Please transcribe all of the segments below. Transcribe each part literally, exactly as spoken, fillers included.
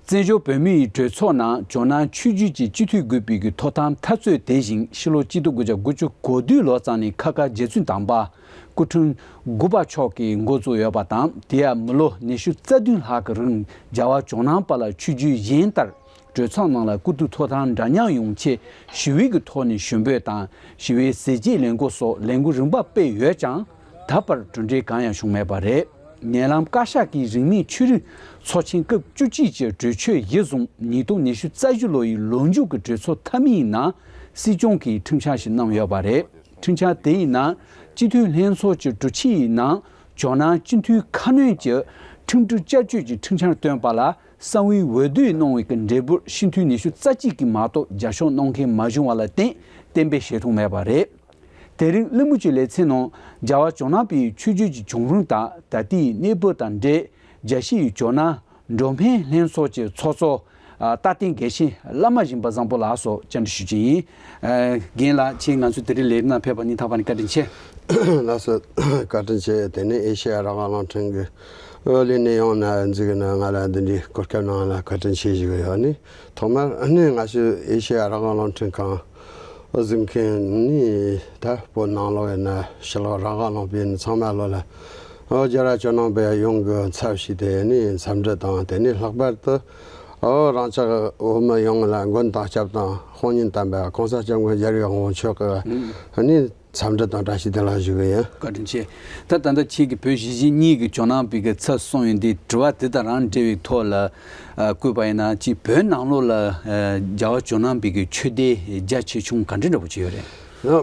བཙན་བྱོལ་བོད་མིའི་གྲོས་ཚོགས་ནང་ཇོ་ནང་ཆོས་བརྒྱུད་ཀྱི་སྤྱི་འཐུས་དགོས་པའི་གི་ཐོབ་ཐང་འཐབ་རྩོད་དེ་བཞིན་ཕྱི་ལོ་གཅིག་སྟོང་དགུ་བརྒྱ་དགུ་བཅུ་གོ་བདུན་ལོ་ཙམ་ནས་ཁ་ཁ་རྗེ་བཙུན་དམ་པ་སྐུ་ཕྲེང་དགུ་པ་མཆོག་གིས་འགོ་བཙུགས་ཡོད་པ་དང་། དེ་ཡང་མི་ལོ་ཉི་ཤུ་རྩ་བདུན་ལྷག་གི་རིང་རྒྱལ་བ་ཇོ་ནང་པ་ལ་ཆོས་བརྒྱུད་གཞན་ལྟར་གྲོས་ཚོགས་ནང་ལ་སྐུ་དུས་ཐོབ་ཐང་འདྲ་མཉམ་ཡོང་ཆེད་ཞི་བའི་གི་ཐོག་ནས་ཞུ་འབོད་དང་ཞི་བའི་ཟས་བཅད་ལས་འགུལ་སོགས་ལས་འགུལ་རིམ་པ་སྤེལ་ཡོད་ཀྱང་། ད་བར་གྲུབ་འབྲས་གང་ཡང་བྱུང་མེད་པ་རེད། ཉེ་ལམ་བཀའ་ཤག་གིས་རིང་མིན་ཆོས་རིག་ཚོགས་ཆེན་སྐབས་བཅུ་གཅིག་གི་གྲོས་ཆོད་གཞིར་བཟུང་ཉིས་སྟོང་ཉི་ཤུ་རྩ་བཞི་ལོ་ཡི་ལོ་མཇུག་གི་གྲོས་ཚོགས་མཐའ་མའི་ནང་སྲིད་སྐྱོང་གིས་ཁྲིམས་འཆར་ཞིག་གནང་ཡོད་པ་རེད། ཁྲིམས་འཆར་དེའི་ནང་སྤྱི་འཐུས་ལྷན་ཚོགས་ཀྱི་དྲུང་ཆེའི་ནང་ཇོ་ནང་སྤྱི་འཐུས་ཁ་སྣོན་གྱི་ཁྲིམས་སྒྲིག་བསྐྱར་བཅོས་ཀྱི་ཁྲིམས་འཆར་བཏོན་པ་ལ་གསང་བའི་འོས་བསྡུ་གནང་བའི་གི་འབྲས་བུར་སྤྱི་འཐུས་ཉི་ཤུ་རྩ་གཅིག་གིས་མ་གཏོགས་རྒྱབ་སྐྱོར་གནང་མཁན་མ་བྱུང་བ་ལ་བརྟེན་གཏན་འབེབས་བྱེད་ཐུབ་མེད་པ་རེད། དེ་རིང་གླེང་མོལ་གྱི་ལེ་ཚན་ནང་རྒྱལ་བ་ཇོ་ནང་པའི་ཆོས་བརྒྱུད་ཀྱི་བྱུང་རིམ་དང་ད་ལྟའི་གནས་བབ་དང་འབྲེལ། རྒྱལ་སྤྱིའི་ཇོ་ནང་འགྲོ་ཕན་ལྷན་ཚོགས་ཀྱི་ཚོགས་གཙོ་རྟ་བརྟན་དགེ་བཤེས་བླ་མ་སྦྱིན་པ་བཟང་པོ་ལགས་སུ་བཅར་འདྲི་ཞུ་རྒྱུ་ཡིན། རྒན་ལགས་ཁྱེད་ང་ཚོའི་དེ་རིང་ལས་རིམ་ནང་ཕེབས་པ་སྙིང་ཐག་པ་ནས་བཀའ་དྲིན་ཆེ། ལགས་སོ། བཀའ་དྲིན་ཆེ། དེ་ནས་ཨེ་ཤེ་ཡ་རང་དབང་རླུང་འཕྲིན་གྱི་ཨོ་ལས་ནས་ཡོང་ན་འཛིགས་ན་ང་ལ་འདི་འདྲའི་གོ་སྐབས་གནང་ལ་བཀའ་དྲིན་ཆེ་ཞུ་གི་ཡོད་ནི། ཐོག་མར་ནི་ང་ཚོའི་ཨེ་ཤེ་ཡ་རང་དབང་རླུང་འཕྲིན་ཁང་འཛིན་མཁན་ནི་ད་བོད་ནང་ལོགས་ཡིན་ན་ཕྱི་ལོགས་རང་དབང་ལུང་པའི་ནི་ཚང་མ་ལོ་ལ་ཨོ་རྒྱལ་བ་ཇོ་ནང་པའི་ཡོང་གི་ཚབ་ཞུས་ཏེ་ནི་འཚམས་འདྲི་དང་། དེ་ནི་ལྷག་པར་དུ་ཨོ་རང་ཅག་བོད་མི་ཡོངས་ལ་མགོན་དང་སྐྱབས་དང་དཔུང་གཉེན་དམ་པ་གོང་ས་སྐྱབས་མགོན་རྒྱལ་བའི་དབང་པོ་མཆོག་གི་ནི་འཚམས་འདྲི་དང་བཀྲ་ཤིས་བདེ་ལེགས་ཞུ་གི་ཡིན། བཀའ་དྲིན་ཆེ། ད་ད་ལྟ་ཁྱེད་ཀྱིས་བོད་གཞིས་བྱེས་གཉིས་ཀྱི་ཇོ་ནང་པའི་གི་ཚབ་གསུངས་ཡོང་དུས་དྲི་བ་དེ་དང་རང་འབྲེལ་བའི་ཐོག་ལ་ཨ་བཀོད་པ་ཡིན་ན། ཅིག་བོད་ནང་ལོགས་ལ་ཨ་རྒྱལ་བ་ཇོ་ནང་པའི་གི་ཆོས་སྡེ་རྒྱ་ཆེ་ཆུང་ག་འདྲ་འདྲ་པོ་ཅིག་ཡོད་རེད།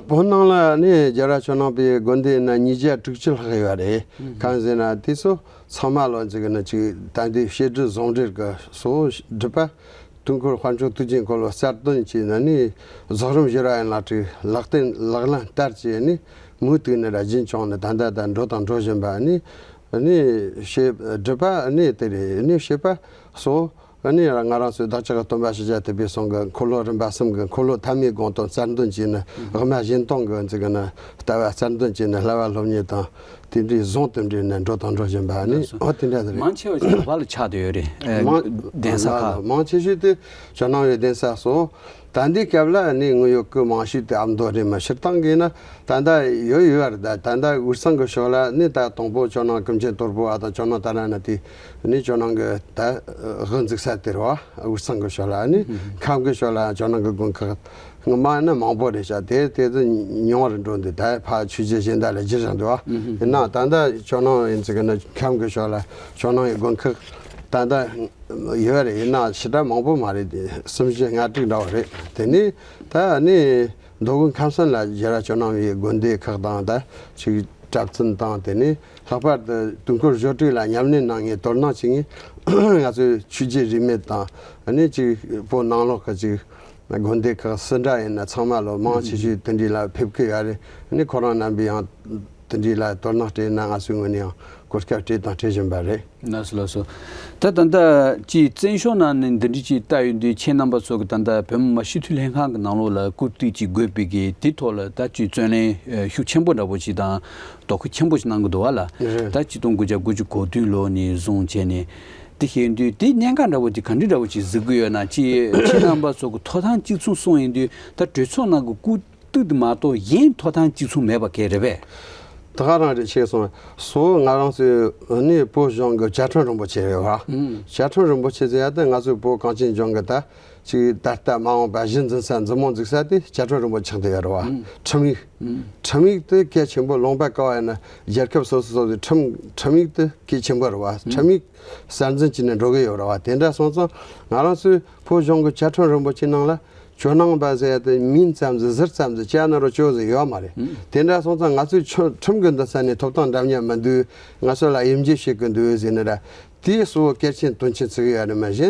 བོད་ནང་ལ་ནི་རྒྱལ་བ་ཇོ་ནང་པའི་དགོན་སྡེ་ཡིན་ན་ཉིས་བརྒྱ་དྲུག་ཅུ་ལྷག་ཡོད་རེད། གང་ཟེར་ན་དེ་ཚོ་ཚང་མ་ལོ་ཅིག་ནི་ཅིག་ད་ལྟའི་བཤད་སྒྲུབ་ཟུང་འབྲེལ་གྱི་གཙོ་བོ་སྒྲུབ་པ། དུས་འཁོར་དཔལ་འབྱོར་དུས་ཀྱི་འཁོར་ལོ་གསར་བཏོན་བྱས་ནས་ནི་རྫོགས་རིམ་བཞི་ར་ཡན་ལག་བཅུ་ལག་ལེན་ལག་ལེན་བསྟར་བྱས་ནས་མུ་མཐུད་ནས་ར་རྒྱུན་སྐྱོང་ནས་ད་ལྟ་ད་འགྲོ་དང་འགྲོ་བཞིན་པ་ནི་ནི་བྱེད་སྒྲུབ་པ་ནི་དེ་རེད། ནི་བྱེད་པ་སོགས་ནི་ང་རང་ཚོའི་བདག་ཅག་གི་སྟོན་པ་ཤཱཀྱ་ཐུབ་པའི་གསུང་གི་འཁོར་ལོ་རིམ་པ་གསུམ་གྱི་འཁོར་ལོ་ཐ་མའི་དགོངས་དོན་གསར་འདོན་བྱས་ནས་དབུ་མ་གཞན་སྟོང་གི་ཚིག་གི་ནི་ལྟ་བ་གསར་འདོན་བྱས་ནས་བསླབ་པ་སློབ་གཉེར་དང་། དེ་འདྲའི་ཟུང་དུ་འབྲེལ་ནས་འགྲོ་དང་འགྲོ་བཞིན་པ་ནི། ལགས་སོ། ཨོ་དེ་འདྲ་དེ་རེད། མང་ཆེ་བ་ཞིག་ག་པར་ལ་ཆགས་བསྡད་ཡོད་རེད། ཨེ། མང་གདན་ས་ཁག་མང་ཆེ་ཤོས་དེ་ཇོ་ནང་བའི་གདན་ས་སོ། ད་ལྟའི་སྐབས་ལ་ནི་དངོས་ཡོད་སྐུ་མང་ཤོས་དེ་ཨ་མདོ་རེད། མ་སྤྱིར་བཏང་གི་ན་ད་ལྟ་ཡོད་ཡོད་རེད། ད་ད་ལྟ་དབུས་གཙང་གི་ཕྱོགས་ལ་ནི་ད་དང་པོ་ཇོ་ནང་ཀུན་མཁྱེན་དོལ་པོ་བ་དང་ཇོ་ནང་ཏཱ་ར་ནཱ་ཐའི་ནི་ཇོ་ནང་གི་ད་དབུ་འཛུགས་ས་དེ་རེད་བ། དབུས་གཙང་གི་ཕྱོགས་ལ་ནི་ཁམས་གི་ཕྱོགས་ལ་ཇོ་ནང་གི་དགོན་ཁག་ངོ་མ་ནི་མང་པོ་རེད་ཤག་དེ་དེ་ཚོ་ཉུང་བར་འགྲོ་འདུག་ད་ཕར་ཆོས་བརྒྱུད་གཞན་དག་ལ་བསྒྱུར་བཞག་འདུག་བ། ཡིན་ནའང་ད་ལྟ་ཇོ་ནང་ཡིན་ཚིག་གི་ནི་ཁམས་གི་ཕྱོགས་ལ་ཇོ་ནང་གི་དགོན་ཁག་ད་ལྟ་ཡོད་རེད། ཡིན་ནའང་ཞེ་དྲག་མང་པོ་མ་རེད། དེ་གསུམ་བཞི་ལྔ་དྲུག་འདྲ་བ་རེད། དེ་ནི་ད་ནི་མདོ་དབུས་ཁམས་གསུམ་ལ་རྒྱལ་བ་ཇོ་ནང་བའི་དགོན་སྡེ་ཁག་དང་ད་ཅིག་གྲྭ་བཙུན་དང་། དེ་ནི་ལྷག་པར་དུ་དུས་འཁོར་བཞི་དྲུག་ལ་ཉམས་ལེན་གནང་མཁན་དོ་སྣང་བྱེད་མཁན་ང་ཚོའི་ཆོས་བརྒྱུད་རིས་མེད་དང་ནི་ཅིག་བོད་ནང་ལོགས་ཀྱི་ཅིག་དགོན་སྡེ་ཁག་སུ་འདྲ་ཡིན་ན་ཚང་མ་ལོ་མང་ཆེ་ཤོས་དེ་འདྲ་ལ་ཕེབས་ཀྱི་ཡོད་རེད། ནི་ཁོ་རང་རྣམ་པས་ཡང་དེ་འདྲ་ལ་དོ་སྣང་སྤྲད་ན་ང་ཚོའི་ངོས་ནས་ཡང་གོ་སྐབས་སྤྲད་དང་སྤྲད་བཞིན་པ་རེད། ལགས་སོ་ལགས་སོ། ད་ད་ལྟ་ཅིག་བཙན་བྱོལ་ནང་ནས་འདི་འདྲ་ཅིག་ལྟ་ཡོང་དུས་ཁྱེད་རྣམ་པ་ཚོ་གི་ད་ལྟ་བོད་མི་མང་སྤྱི་འཐུས་ལྷན་ཁང་གི་ནང་ལོགས་ལ་བཀུར་སྟི་ཅིག་དགོས་པའི་གི་དེ་ཐོག་ལ་ད་ཅིག་བརྩོན་ལེན་ཤུགས་ཆེན་པོ་འདྲ་པོ་ཅིག་དང་དོ་ཁུར་ཆེན་པོ་ཞིག་གནང་གི་འདུག་བ་ལ། རེད། ད་ཆིག་སྟོང་དགུ་བརྒྱ་དགུ་བཅུ་གོ་བདུན་ལོ་ནས་བཟུང་བྱས་ནས་དེ་བྱེད་དུས་དེ་གནད་འགག་འདྲ་པོ་ཅིག་ག་འདྲ་འདྲ་པོ་ཅིག་གཟིགས་ཀྱི་ཡོད་ན། ཅིག་ཁྱེད་རྣམ་པ་ཚོ་གི་ཐོབ་ཐང་གཅིག་མཚུངས་གསུངས་ཡོང་དུས་ད་གྲོས་ཚོགས་ནང་གི་སྐུ་དུས་དུ་མ་གཏོགས་གཞན་ཐོབ་ཐང་གཅིག་མཚུངས་མེད་པ་གས་རེད་པས། ད་ག་རང་རེད། ཆེ་སོང་སོ། ང་རང་ཚོའི་ནི་བོད་གཞུང་གི་བཅའ་ཁྲིམས་རིན་པོ་ཆེ་རེད་བ། ཨང་། བཅའ་ཁྲིམས་རིན་པོ་ཆེ་ཟེར་ཡ་དེ་ང་ཚོའི་བོད་གངས་ཅན་ལྗོངས་གི་ད་ཅིག་ད་ལྟ་མ་འོངས་པ་གཞི་འཛིན་ས་འཛིན་མོ་འཛུགས་ས་དེ་བཅའ་ཁྲིམས་རིན་པོ་ཆེ་ཆགས་བསྡད་ཡོད་རེད་བ། ཨང་། ཁྲིམས་ཡིག་ཨང་། ཁྲིམས་ཡིག་དེ་གལ་ཆེན་པོ། ལུང་པ་ག་བ་ཡིན་ན་རྒྱལ་ཁབ་སོ་སོ་སོ་སོའི་ཁྲིམས་ཁྲིམས་ཡིག་དེ་གལ་ཆེན་པོ་རེད་བ། ཨང་། ཁྲིམས་ཡིག་གསར་འཛིན་བྱས་ནས་འགྲོ་གི་ཡོད་རེད་བ། དེ་འདྲ་སོང་ཙང་ང་རང་ཚོའི་བོད་གཞུང་གི་བཅའ་ཁྲིམས་རིན་པོ་ཆེ་ནང་ལ་ཇོ་ནང་པ་ཟེར་ཡ་དེ་མིང་ཙམ་ཟིག་ཟུར་ཙམ་ཟིག་བྱས་ན་རོ་ཅོག་ཟིག་ཡོད་མ་རེད། ཨང་། དེ་འདྲ་སོང་ཙང་ང་ཚོའི་ཆོ་ཁྲིམས་ཀྱི་འདུན་ས་ནས་ཐོབ་ཐང་འདྲ་མཉམ་མི་འདུག་ང་ཚོ་ལ་དབྱེ་འབྱེད་བྱེད་ཀྱི་འདུག་ཟེར་ནི་ར། དེའི་གཙོ་བོ་གལ་ཆེན་དོན་ཆེན་ཚིག་ཡོད་རེད། མ་གཞི་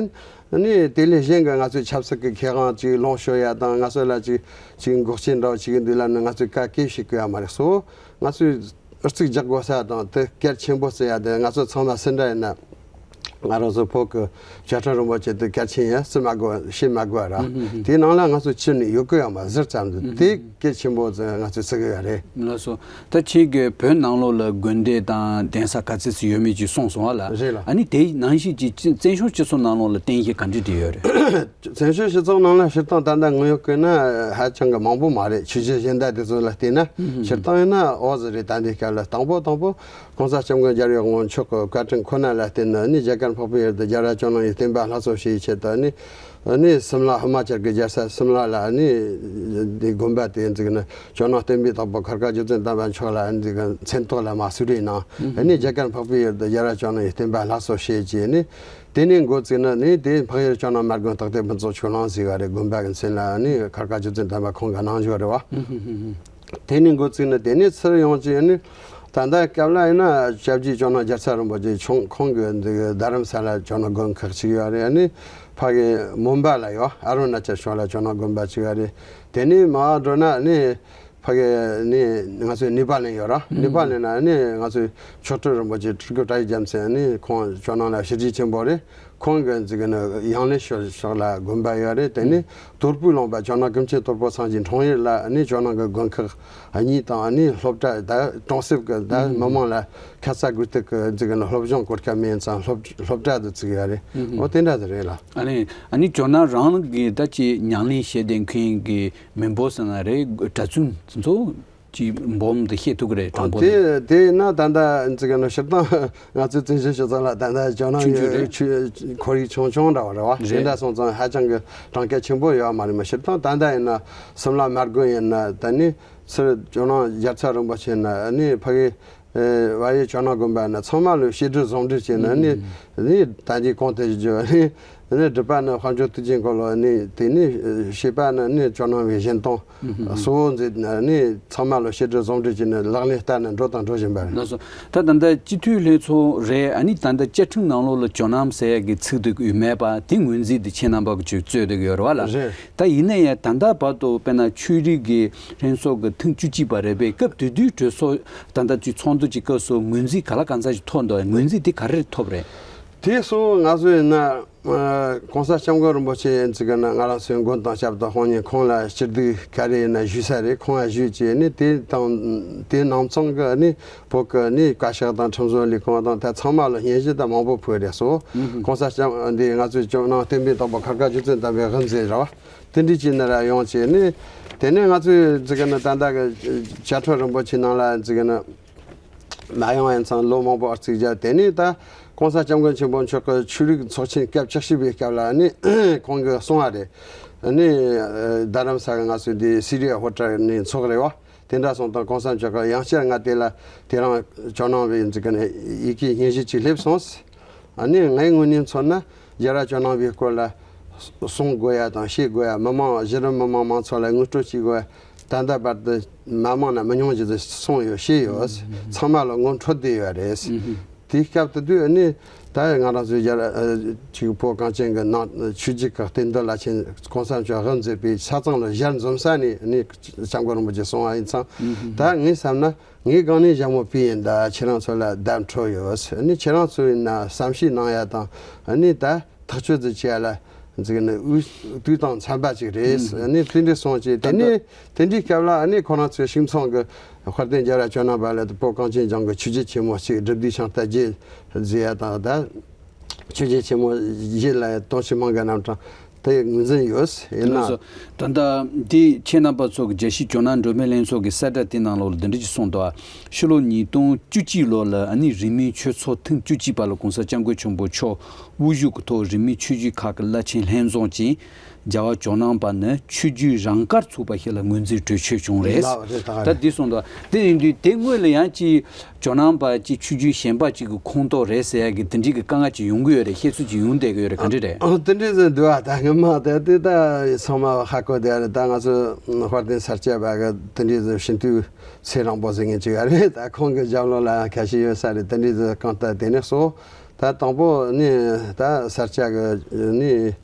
ནི་དེ་ལས་གཞན་གྱི་ང་ཚོའི་ཆབ་སྲིད་ཀྱི་ཁེ་དབང་ཅིག་ལོངས་སྤྱོད་ཡ་དང་། ང་ཚོ་ལ་ཅིག་ཅིག་འགོག་རྐྱེན་འདྲ་བོ་བྱེད་ཀྱི་འདུག་ལབ་ནས་ང་ཚོས་བཀག་སྐྱིལ་བྱེད་ཀྱི་ཡོད་མ་རེད། གཙོ་བོ་ང་ཚོས་ཨུ་ཚུགས་རྒྱག་དགོས་ས་དང་དེ་གལ་ཆེན་པོ་བརྩི་ཡ་དེ་ང་ཚོ་ཚང་མ་སུ་འདྲ་ཡིན་ན། ང་རང་ཚོ་བོད་ཀྱི་བཅའ་ཁྲིམས་རིན་པོ་ཆེ་དེ་གལ་ཆེན་ཡིན་ཟེར་མ་དགོས། བཤད་མ་དགོས་ར། ཧུམ་ཧུམ་ཧུམ། དེའི་ནང་ལ་ང་ཚོ་ཕྱིར་ནས་ཡོད་གི་ཡོད་མ་ཟུར་ཙམ་དུ་དེ་གལ་ཆེན་པོ་ང་ཚོས་བརྩི་གི་ཡོད་རེད། ལགས་སོ། ད་ཁྱེད་ཀྱིས་བོད་ནང་ལོགས་ལ་དགོན་སྡེ་དང་གདན་ས་ག་ཚད་ཙམ་ཡོད་མེད་ཅིག་གསུངས་སོང་བ་ལ། རེད་ལ། ཨ་ནི་དེའི་ནང་བཞིན་གྱི་སྤྱི་བཙན་བྱོལ་སྤྱི་ཚོགས་ནང་ལོགས་ལ་བསྟན་བཤིག་ག་འདྲ་དེ་ཡོད་རེད། བཙན་བྱོལ་སྤྱི་ཚོགས་ནང་ལ་སྤྱིར་བཏང་ད་ལྟ་དངོས་ཡོད་བཀོད་ན་ཧ་ཅང་གི་མང་པོ་མ་རེད། ཆོས་བརྒྱུད་གཞན་དག་དེ་ཚོ་ལ་བལྟས་ན། ཧུམ་ཧུམ། སྤྱིར་བཏང་ཡིན་ན་འོ་ཟིག་རེད། ད་འདི་སྐབས་ལ་དང་པོ་དང་པོ་༸གོང་ས་༸སྐྱབས་མགོན་རྒྱལ་བའི་དབང་པོ་མཆོག་གི་བཀའ་དྲིན་ཁོ་ན་ལ་བརྟེན་ནས་ནི་རྒྱ་གར་འཕགས་པའི་ཡུལ་དུ་རྒྱལ་བ་ཇོ་ནང་གི་བསྟན་པ་སླར་གསོ་བྱེད་ཆེད་དུ་ནི། ཨ་ནི་སིམ་ལ་ཧི་མ་ཅལ་གྱི་རྒྱལ་ས་སིམ་ལ་ལ་ཨ་ནི་དེ་དགོན་པ་དེ་འཛུགས་ནས་ཇོ་ནང་བསྟན་པའི་བདག་པོ་མཁར་དཀར་རྗེ་བཙུན་དམ་པ་མཆོག་ལ་ཨ་ནི་འཛུགས་མཚན་ཐོག་ལ་མ་གསོལ་རས་གནང་། ཨ་ནི་རྒྱ་གར་འཕགས་པའི་ཡུལ་དུ་རྒྱལ་བ་ཇོ་ནང་གི་བསྟན་པ་སླར་གསོ་བྱེད་ཅེས་ནི་དེ་ནས་འགོ་བཙུགས་ནས་ནི་དེ་འཕགས་ཡུལ་ཇོ་ནང་མ་དགོན་སྟག་སྡེ་ཕུན་ཚོགས་ཆོས་གླིང་ཟེར་བ་རེད། དགོན་པ་གི་མཚན་ལ་ཨ་ནི་མཁར་དཀར་རྗེ་བཙུན་དམ་པ་ཁོང་གི་གནང་བྱོན་རེད་བ། དེ་ནས་འགོ་བཙུགས་ནས་དེ་ནས་ཚུར་ཡོང་ཅི་ཡིན་ནི། ད་ལྟ་སྐབས་ལ་ཡིན་ན་སྐྱབས་རྗེ་ཇོ་ནང་རྒྱལ་ཚབ་རིན་པོ་ཆེ་ཁོང་ཁོང་གི་འདི་རྡ་རམ་ས་ལ་ཇོ་ནང་དགོན་ཁག་ཅིག་ཡོད་རེད། ཨ་ནི་ཕ་གི་མུམ་བ་ལ་ཡོད། ཨ་རུ་ན་ཅལ་ཕྱོགས་ལ་ཇོ་ནང་དགོན་པ་ཅིག་ཡོད་རེད། དེ་ནས་མར་འགྲོ་ན་ནི་ཕ་གི་ནི་ང་ཚོའི་ནེ་པ་ལ་ཡོད་ར། ནེ་པ་ལ་ན་ནི་ང་ཚོའི་མཆོག་སྤྲུལ་རིན་པོ་ཆེ་སྤྲུལ་སྐུ་བཀྲ་ཤིས་རྒྱལ་མཚན་ནི་ཁོང་ཇོ་ནང་ལ་ཞི་བདེ་ཆེན་པོ་རེད། ཁོང་གི་འཛིན་གི་ནི་ཡང་ལེ་ཤོད་ཕྱོགས་ལ་དགོན་པ་ཡོད་རེད། དེ་ནི་དོལ་པོའི་ལུང་པ་ཇོ་ནང་ཀུན་མཁྱེན་དོལ་པོ་སངས་རྒྱས་འཁྲུངས་ཡུལ་ལ་ནི་ཇོ་ནང་གི་དགོན་ཁག་གཉིས་དང་ནི་སློབ་གྲྭ་ད་གྲོང་གསེབ་ཀྱི་ད་མི་མང་ལ་ཁ་ཚ་དགོས་གཏུག་གི་འཛིན་གི་ནི་སློབ་སྦྱོང་གོ་སྐབས་མེད་ཙང་སློབ་སློབ་གྲྭ་དུ་བཙུགས་ཡོད་རེད། འོ་དེ་འདྲ་དུ་རེད་ལ། ཨ་ནི་ཨ་ནི་ཇོ་ནང་རང་གི་ད་ཅི་ཉམས་ལེན་བྱེད་བསྡད་མཁན་གི་མི་འབོར་ཟེར་ན་རེད། གྲྭ་བཙུན་དེ་ཚོ། ཅིག་འབུམ་དུ་བཤད་ཐུབ་ཀྱི་རེད། གྲངས་འབོར་དེ། དེ་དེ་ན་ད་ལྟ་འཛི་ག་ན་སྤྱིར་བཏང་ང་ཚོའི་བཙན་བྱོལ་སྤྱི་ཚོགས་ལ་ད་ལྟ་ཇོ་ནང་ཆུང་ཆུང་ཡོད་རེད། ཆུ་ཁོར་ཡུག་ཆུང་ཆུང་འདྲ་བ་རེད་བ། རེད། དེ་འདྲ་སོང་ཙང་ཧ་ཅང་གི་གྲངས་ཀ་ཆེན་པོ་ཡོད་མ་རེད། མ་སྤྱིར་བཏང་ད་ལྟ་ཡིན་ན་སིམ་ལ་མ་དགོན་ཡིན་ན་ད་ནི་ཚུར་ཇོ་ནང་རྒྱལ་ཚབ་རིན་པོ་ཆེ་ན་ནི་ཕ་གི་ཨེ་བ་ཡི་ཇོ་ནང་དགོན་པ་ན་ཚང་མ་ལོ་བཤད་སྒྲུབ་ཟུང་འབྲེལ་བྱས་ན་ནི་ནི་ད་འདི་གོང་དུ་བརྗོད་ནི། ནི་སྒྲུབ་པ་ནི་དཔལ་འབྱོར་དུས་ཆེན་འཁོར་ལོ་ནི་དེ་ནི་བཤད་པ་ནི་ནི་ཇོ་ནང་བའི་བཞེངས་སྟངས་གཙོ་བོ་མཛད་ནི་ཚང་མ་ལོ་བཤད་སྒྲུབ་ཟུང་འབྲེལ་གྱི་ནི་ལག་ལེན་བསྟར་ནས་འགྲོ་དང་འགྲོ་བཞིན་པ་རེད། ལགས་སོ། ད་ད་ལྟ་སྤྱི་འཐུས་ལྷན་ཚོགས་རེད། ཨ་ནི་ད་ལྟ་བཅའ་ཁྲིམས་ནང་ལོགས་ལ་ཇོ་ནང་ཟེར་ཡ་གི་ཚིག་དེ་ཡོད་མེད་པ་དེ་ངོས་འཛིན་དེ་ཁྱེད་རྣམ་པ་གི་ཅིག་རྩོད་དེ་ཡོད་རེད་བ་ལ། རེད། ད་ཡིན་ན་ཡང་ད་ལྟ་བར་དུ་དཔེར་ན་ཆོས་རིག་གི་ལྷན་ཚོགས་ཀྱི་ཐེངས་བཅུ་གཅིག་པ་རེད་པས། སྐབས་དེ་དུས་གྲོས་ཚོགས་ད་ལྟ་ཅིག་ཚོགས་འདུ་གྱི་སྐབས་སུ་ངོས་འཛིན་ག་ལ་གང་འཚམ་ཞིག་ཐོབ་འདུག་ངོས་འཛིན་དེ་ག་རེ་ཐོབ་རེད། དེ་སོང་ང་ཚོ་ཡིན་ན་༸གོང་ས་༸སྐྱབས་མགོན་རིན་པོ་ཆེ་ཡིན་ཙི་ག་ན་ང་རང་ཚོའི་མགོན་དང་ཞབས་དང་དཔུང་གཉེན་ཁོང་ལ་སྤྱིར་སྡུག་ག་རེ་ཡིན་ན་ཞུས་ས་རེད། ཁོང་ལ་ཞུས་བྱས་ནས་དེ་དང་དེ་ནང་ཚང་གི་ནི་བོད་ཀྱི་ནི་བཀའ་ཤག་དང་ཁྲིམས་བཟོ་ལས་ཁུངས་དང་ད་ཚང་མ་ལ་སྙན་ཞུ་ད་མང་པོ་ཕུལ་རེད་སོ། ༸གོང་ས་༸སྐྱབས་འདི་ང་ཚོའི་ཇོ་ནང་བསྟན་པའི་བདག་པོ་མཁར་དཀར་རྗེ་བཙུན་དམ་པའི་དབུ་མཛད་ར་བ། དེ་འདྲའི་ཅིག་ནི་ར་ཡོང་བྱས་ནས་དེ་ནས་ང་ཚོའི་ཙི་ག་ན་ད་ལྟ་གི་བཅའ་ཁྲིམས་རིན་པོ་ཆེ་ནང་ལ་ཙི་ག་ན་མ་ཡོང་ཡིན་ཙང་ལོ་མང་པོ་ཨར་ཚིགས་བརྒྱབ། དེ་ནས་ད་༸གོང་ས་༸སྐྱབས་མགོན་ཆེན་པོ་མཆོག་གི་ཆོས་རིག་ཚོགས་ཆེན་སྐབས་བཅུ་བཞི་པའི་སྐབས་ལ་ནི་ཁོང་གིས་གསུངས་པ་རེད། ནི་རྡ་རམ་ས་གི་ང་ཚོའི་འདི་སི་རི་ཡ་ཧོ་ཊལ་ནས་ཚོགས་རེད་བ། དེ་འདྲ་སོང་ཙང་༸གོང་ས་མཆོག་གིས་ཡང་བསྐྱར་ང་དེ་ལ་དེ་རིང་ཇོ་ནང་བའི་འཛིན་གི་ནས་ཡི་གེ་སྙན་ཞུ་ཅིག་སླེབས་སོང་། ཨ་ནི་ངའི་ངོས་ནས་མཚོན་ན་རྒྱལ་བ་ཇོ་ནང་བའི་སྐོར་ལ་གསུང་དགོས་ཡ་དང་བཤད་དགོས་ཡ། མི་མང་གཞི་རིམ་མི་མང་མང་ཚོགས་ལ་ངོ་སྤྲོད་བྱེད་དགོས་ཡ། ད་ལྟ་བར་དུ་མ་མང་ན་མི་ཉུང་ཞིག་ཏུ་གསུངས་ཡོད་བཤད་ཡོད། ཚང་མ་ལ་ངོ་འཕྲོད་བསྡད་ཡོད་རེད། དེའི་སྐབས་དེ་དུས་ཨ་ནི་ད་ང་རང་ཚོའི་རྒྱལ་ཅིག་བོད་གངས་ཅན་གྱི་ནང་ཆོས་བརྒྱུད་ཀྱི་རྟེན་འབྲེལ་རླབས་ཆེན་༸གོང་ས་མཆོག་དབུ་མཛད་པའི་ཆ་ཚང་ལ་ཞལ་འཛོམས་ས་ནས་ཨ་ནི་༸སྐྱབས་མགོན་རིན་པོ་ཆེ་གསུང་བ་ཡིན་ཙང་ད་ངས་བསམ་ན། ངའི་སྒང་ནས་ཞྭ་མོ་པི་ཡིན་ད་ཁྱེད་རང་ཚོ་ལ་བརྡ་འཕྲོད་ཡོད། ཨ་ནི་ཁྱེད་རང་ཚོ་ཡིན་ན་བསམ་ཤེས་གནང་ཡ་དང་ཨ་ནི་ད་ཐག་གཅོད་ཅིག་བྱེད་ཡ་ལ་འཛིག་ནི་དུས་དང་འཚམ་པ་ཅིག་རེད། ཨ་ནི་དེ་འདྲའི་གསུངས་བྱས་དེ་ནས་དེ་འདྲའི་སྐབས་ལ་ཨ་ནི་ཁོ་རང་ཚོའི་ཤིང་ཚང་གི་དཔལ་ལྡན་རྒྱལ་བ་ཇོ་ནང་པ་ལ་བོད་གངས་ཅན་ལྗོངས་ཀྱི་ཆོས་བརྒྱུད་ཆེན་མོ་གཅིག་སྒྲུབ་སྡེ་ཤིང་རྟ་བརྒྱད་ཟེར་ཡ་དང་ད། ཆོས་བརྒྱུད་ཆེན་མོ་བཞི་ལ་དོན་ཆེན་མང་གི་རྣམ་གྲངས་དེ་ངོས་འཛིན་ཡོད་ཡིན་ན། ལགས་སོ། ད་ལྟ་འདི་ཁྱེད་རྣམ་པ་ཚོ་གི་རྒྱལ་སྤྱིའི་ཇོ་ནང་མགྲོན་དཔོན་ལྷན་ཚོགས་ཀྱི་གསལ་བསྒྲགས་དེ་ནང་ལོགས་ལ་འདི་འདྲ་ཞིག་གསུངས་འདུག་ཕྱི་ལོ་ཉིས་སྟོང་བཅུ་གཅིག་ལོ་ལ་ཨ་ནི་རིས་མེད་ཆོས་ཚོགས་ཐེངས་བཅུ་གཅིག་པ་ལ་༸གོང་ས་༸སྐྱབས་མགོན་ཆེན་པོ་མཆོག་དབུ་བཞུགས་ཀྱི་ཐོག་རིས་མེད་ཆོས་བརྒྱུད་ཁག་གི་བླ་ཆེན་ལྷན་འཛོམས་ཀྱིས། རྒྱལ་བ་ཇོ་ནང་པ་ནི་ཆོས་བརྒྱུད་རང་དགར་ཚུགས་པ་ཞིག་ལ་ངོས་འཛིན་གྲོས་ཆོད་བྱུང་རེད། ལགས་རེད། ད་ད་འདི་གསུངས་འདུག་དེ་ཡིན་དུས་དེ་སྔོན་ལ་ཡང་ཅིག་ཇོ་ནང་པ་ཅིག་ཆོས་བརྒྱུད་གཞན་པ་ཅིག་གི་ཁོངས་གཏོགས་རེད་ཟེར་ཡ་གི་དེ་འདྲའི་གི་དཀའ་ངལ་ཅིག་ཡོང་གི་ཡོད་རེད། བཤད་ཚུལ་ཅིག་ཡོང་བསྡད་ཀྱི་ཡོད་རེད། ག་འདྲ་རེད། ཨ་དེ་འདྲའི་ཟིག་འདུག་ཨ་ད་ངས་མ་དེ་དེ་ད་ཚང་མ་ཧ་གོ་བསྡད་རེད། ད་ང་ཚོ་དཔལ་ལྡན་ས་སྐྱ་པ་གི་དེ་འདྲའི་ཟིག་ཞུ་འཐུས་ཚེ་རིང་པོ་ཟེར་མཁན་ཅིག་ཡོད་རེད། ད་ཁོང་གི་རྒྱབ་ལོགས་ལ་ཁ་ཤས་ཡོད་ས་རེད། དེ་འདྲའི་ཟིག་གང་ལྟར་དེ་ནས་སོ་ད་དང་པོ་ནི་ད་ས་སྐྱ་གི་ནི།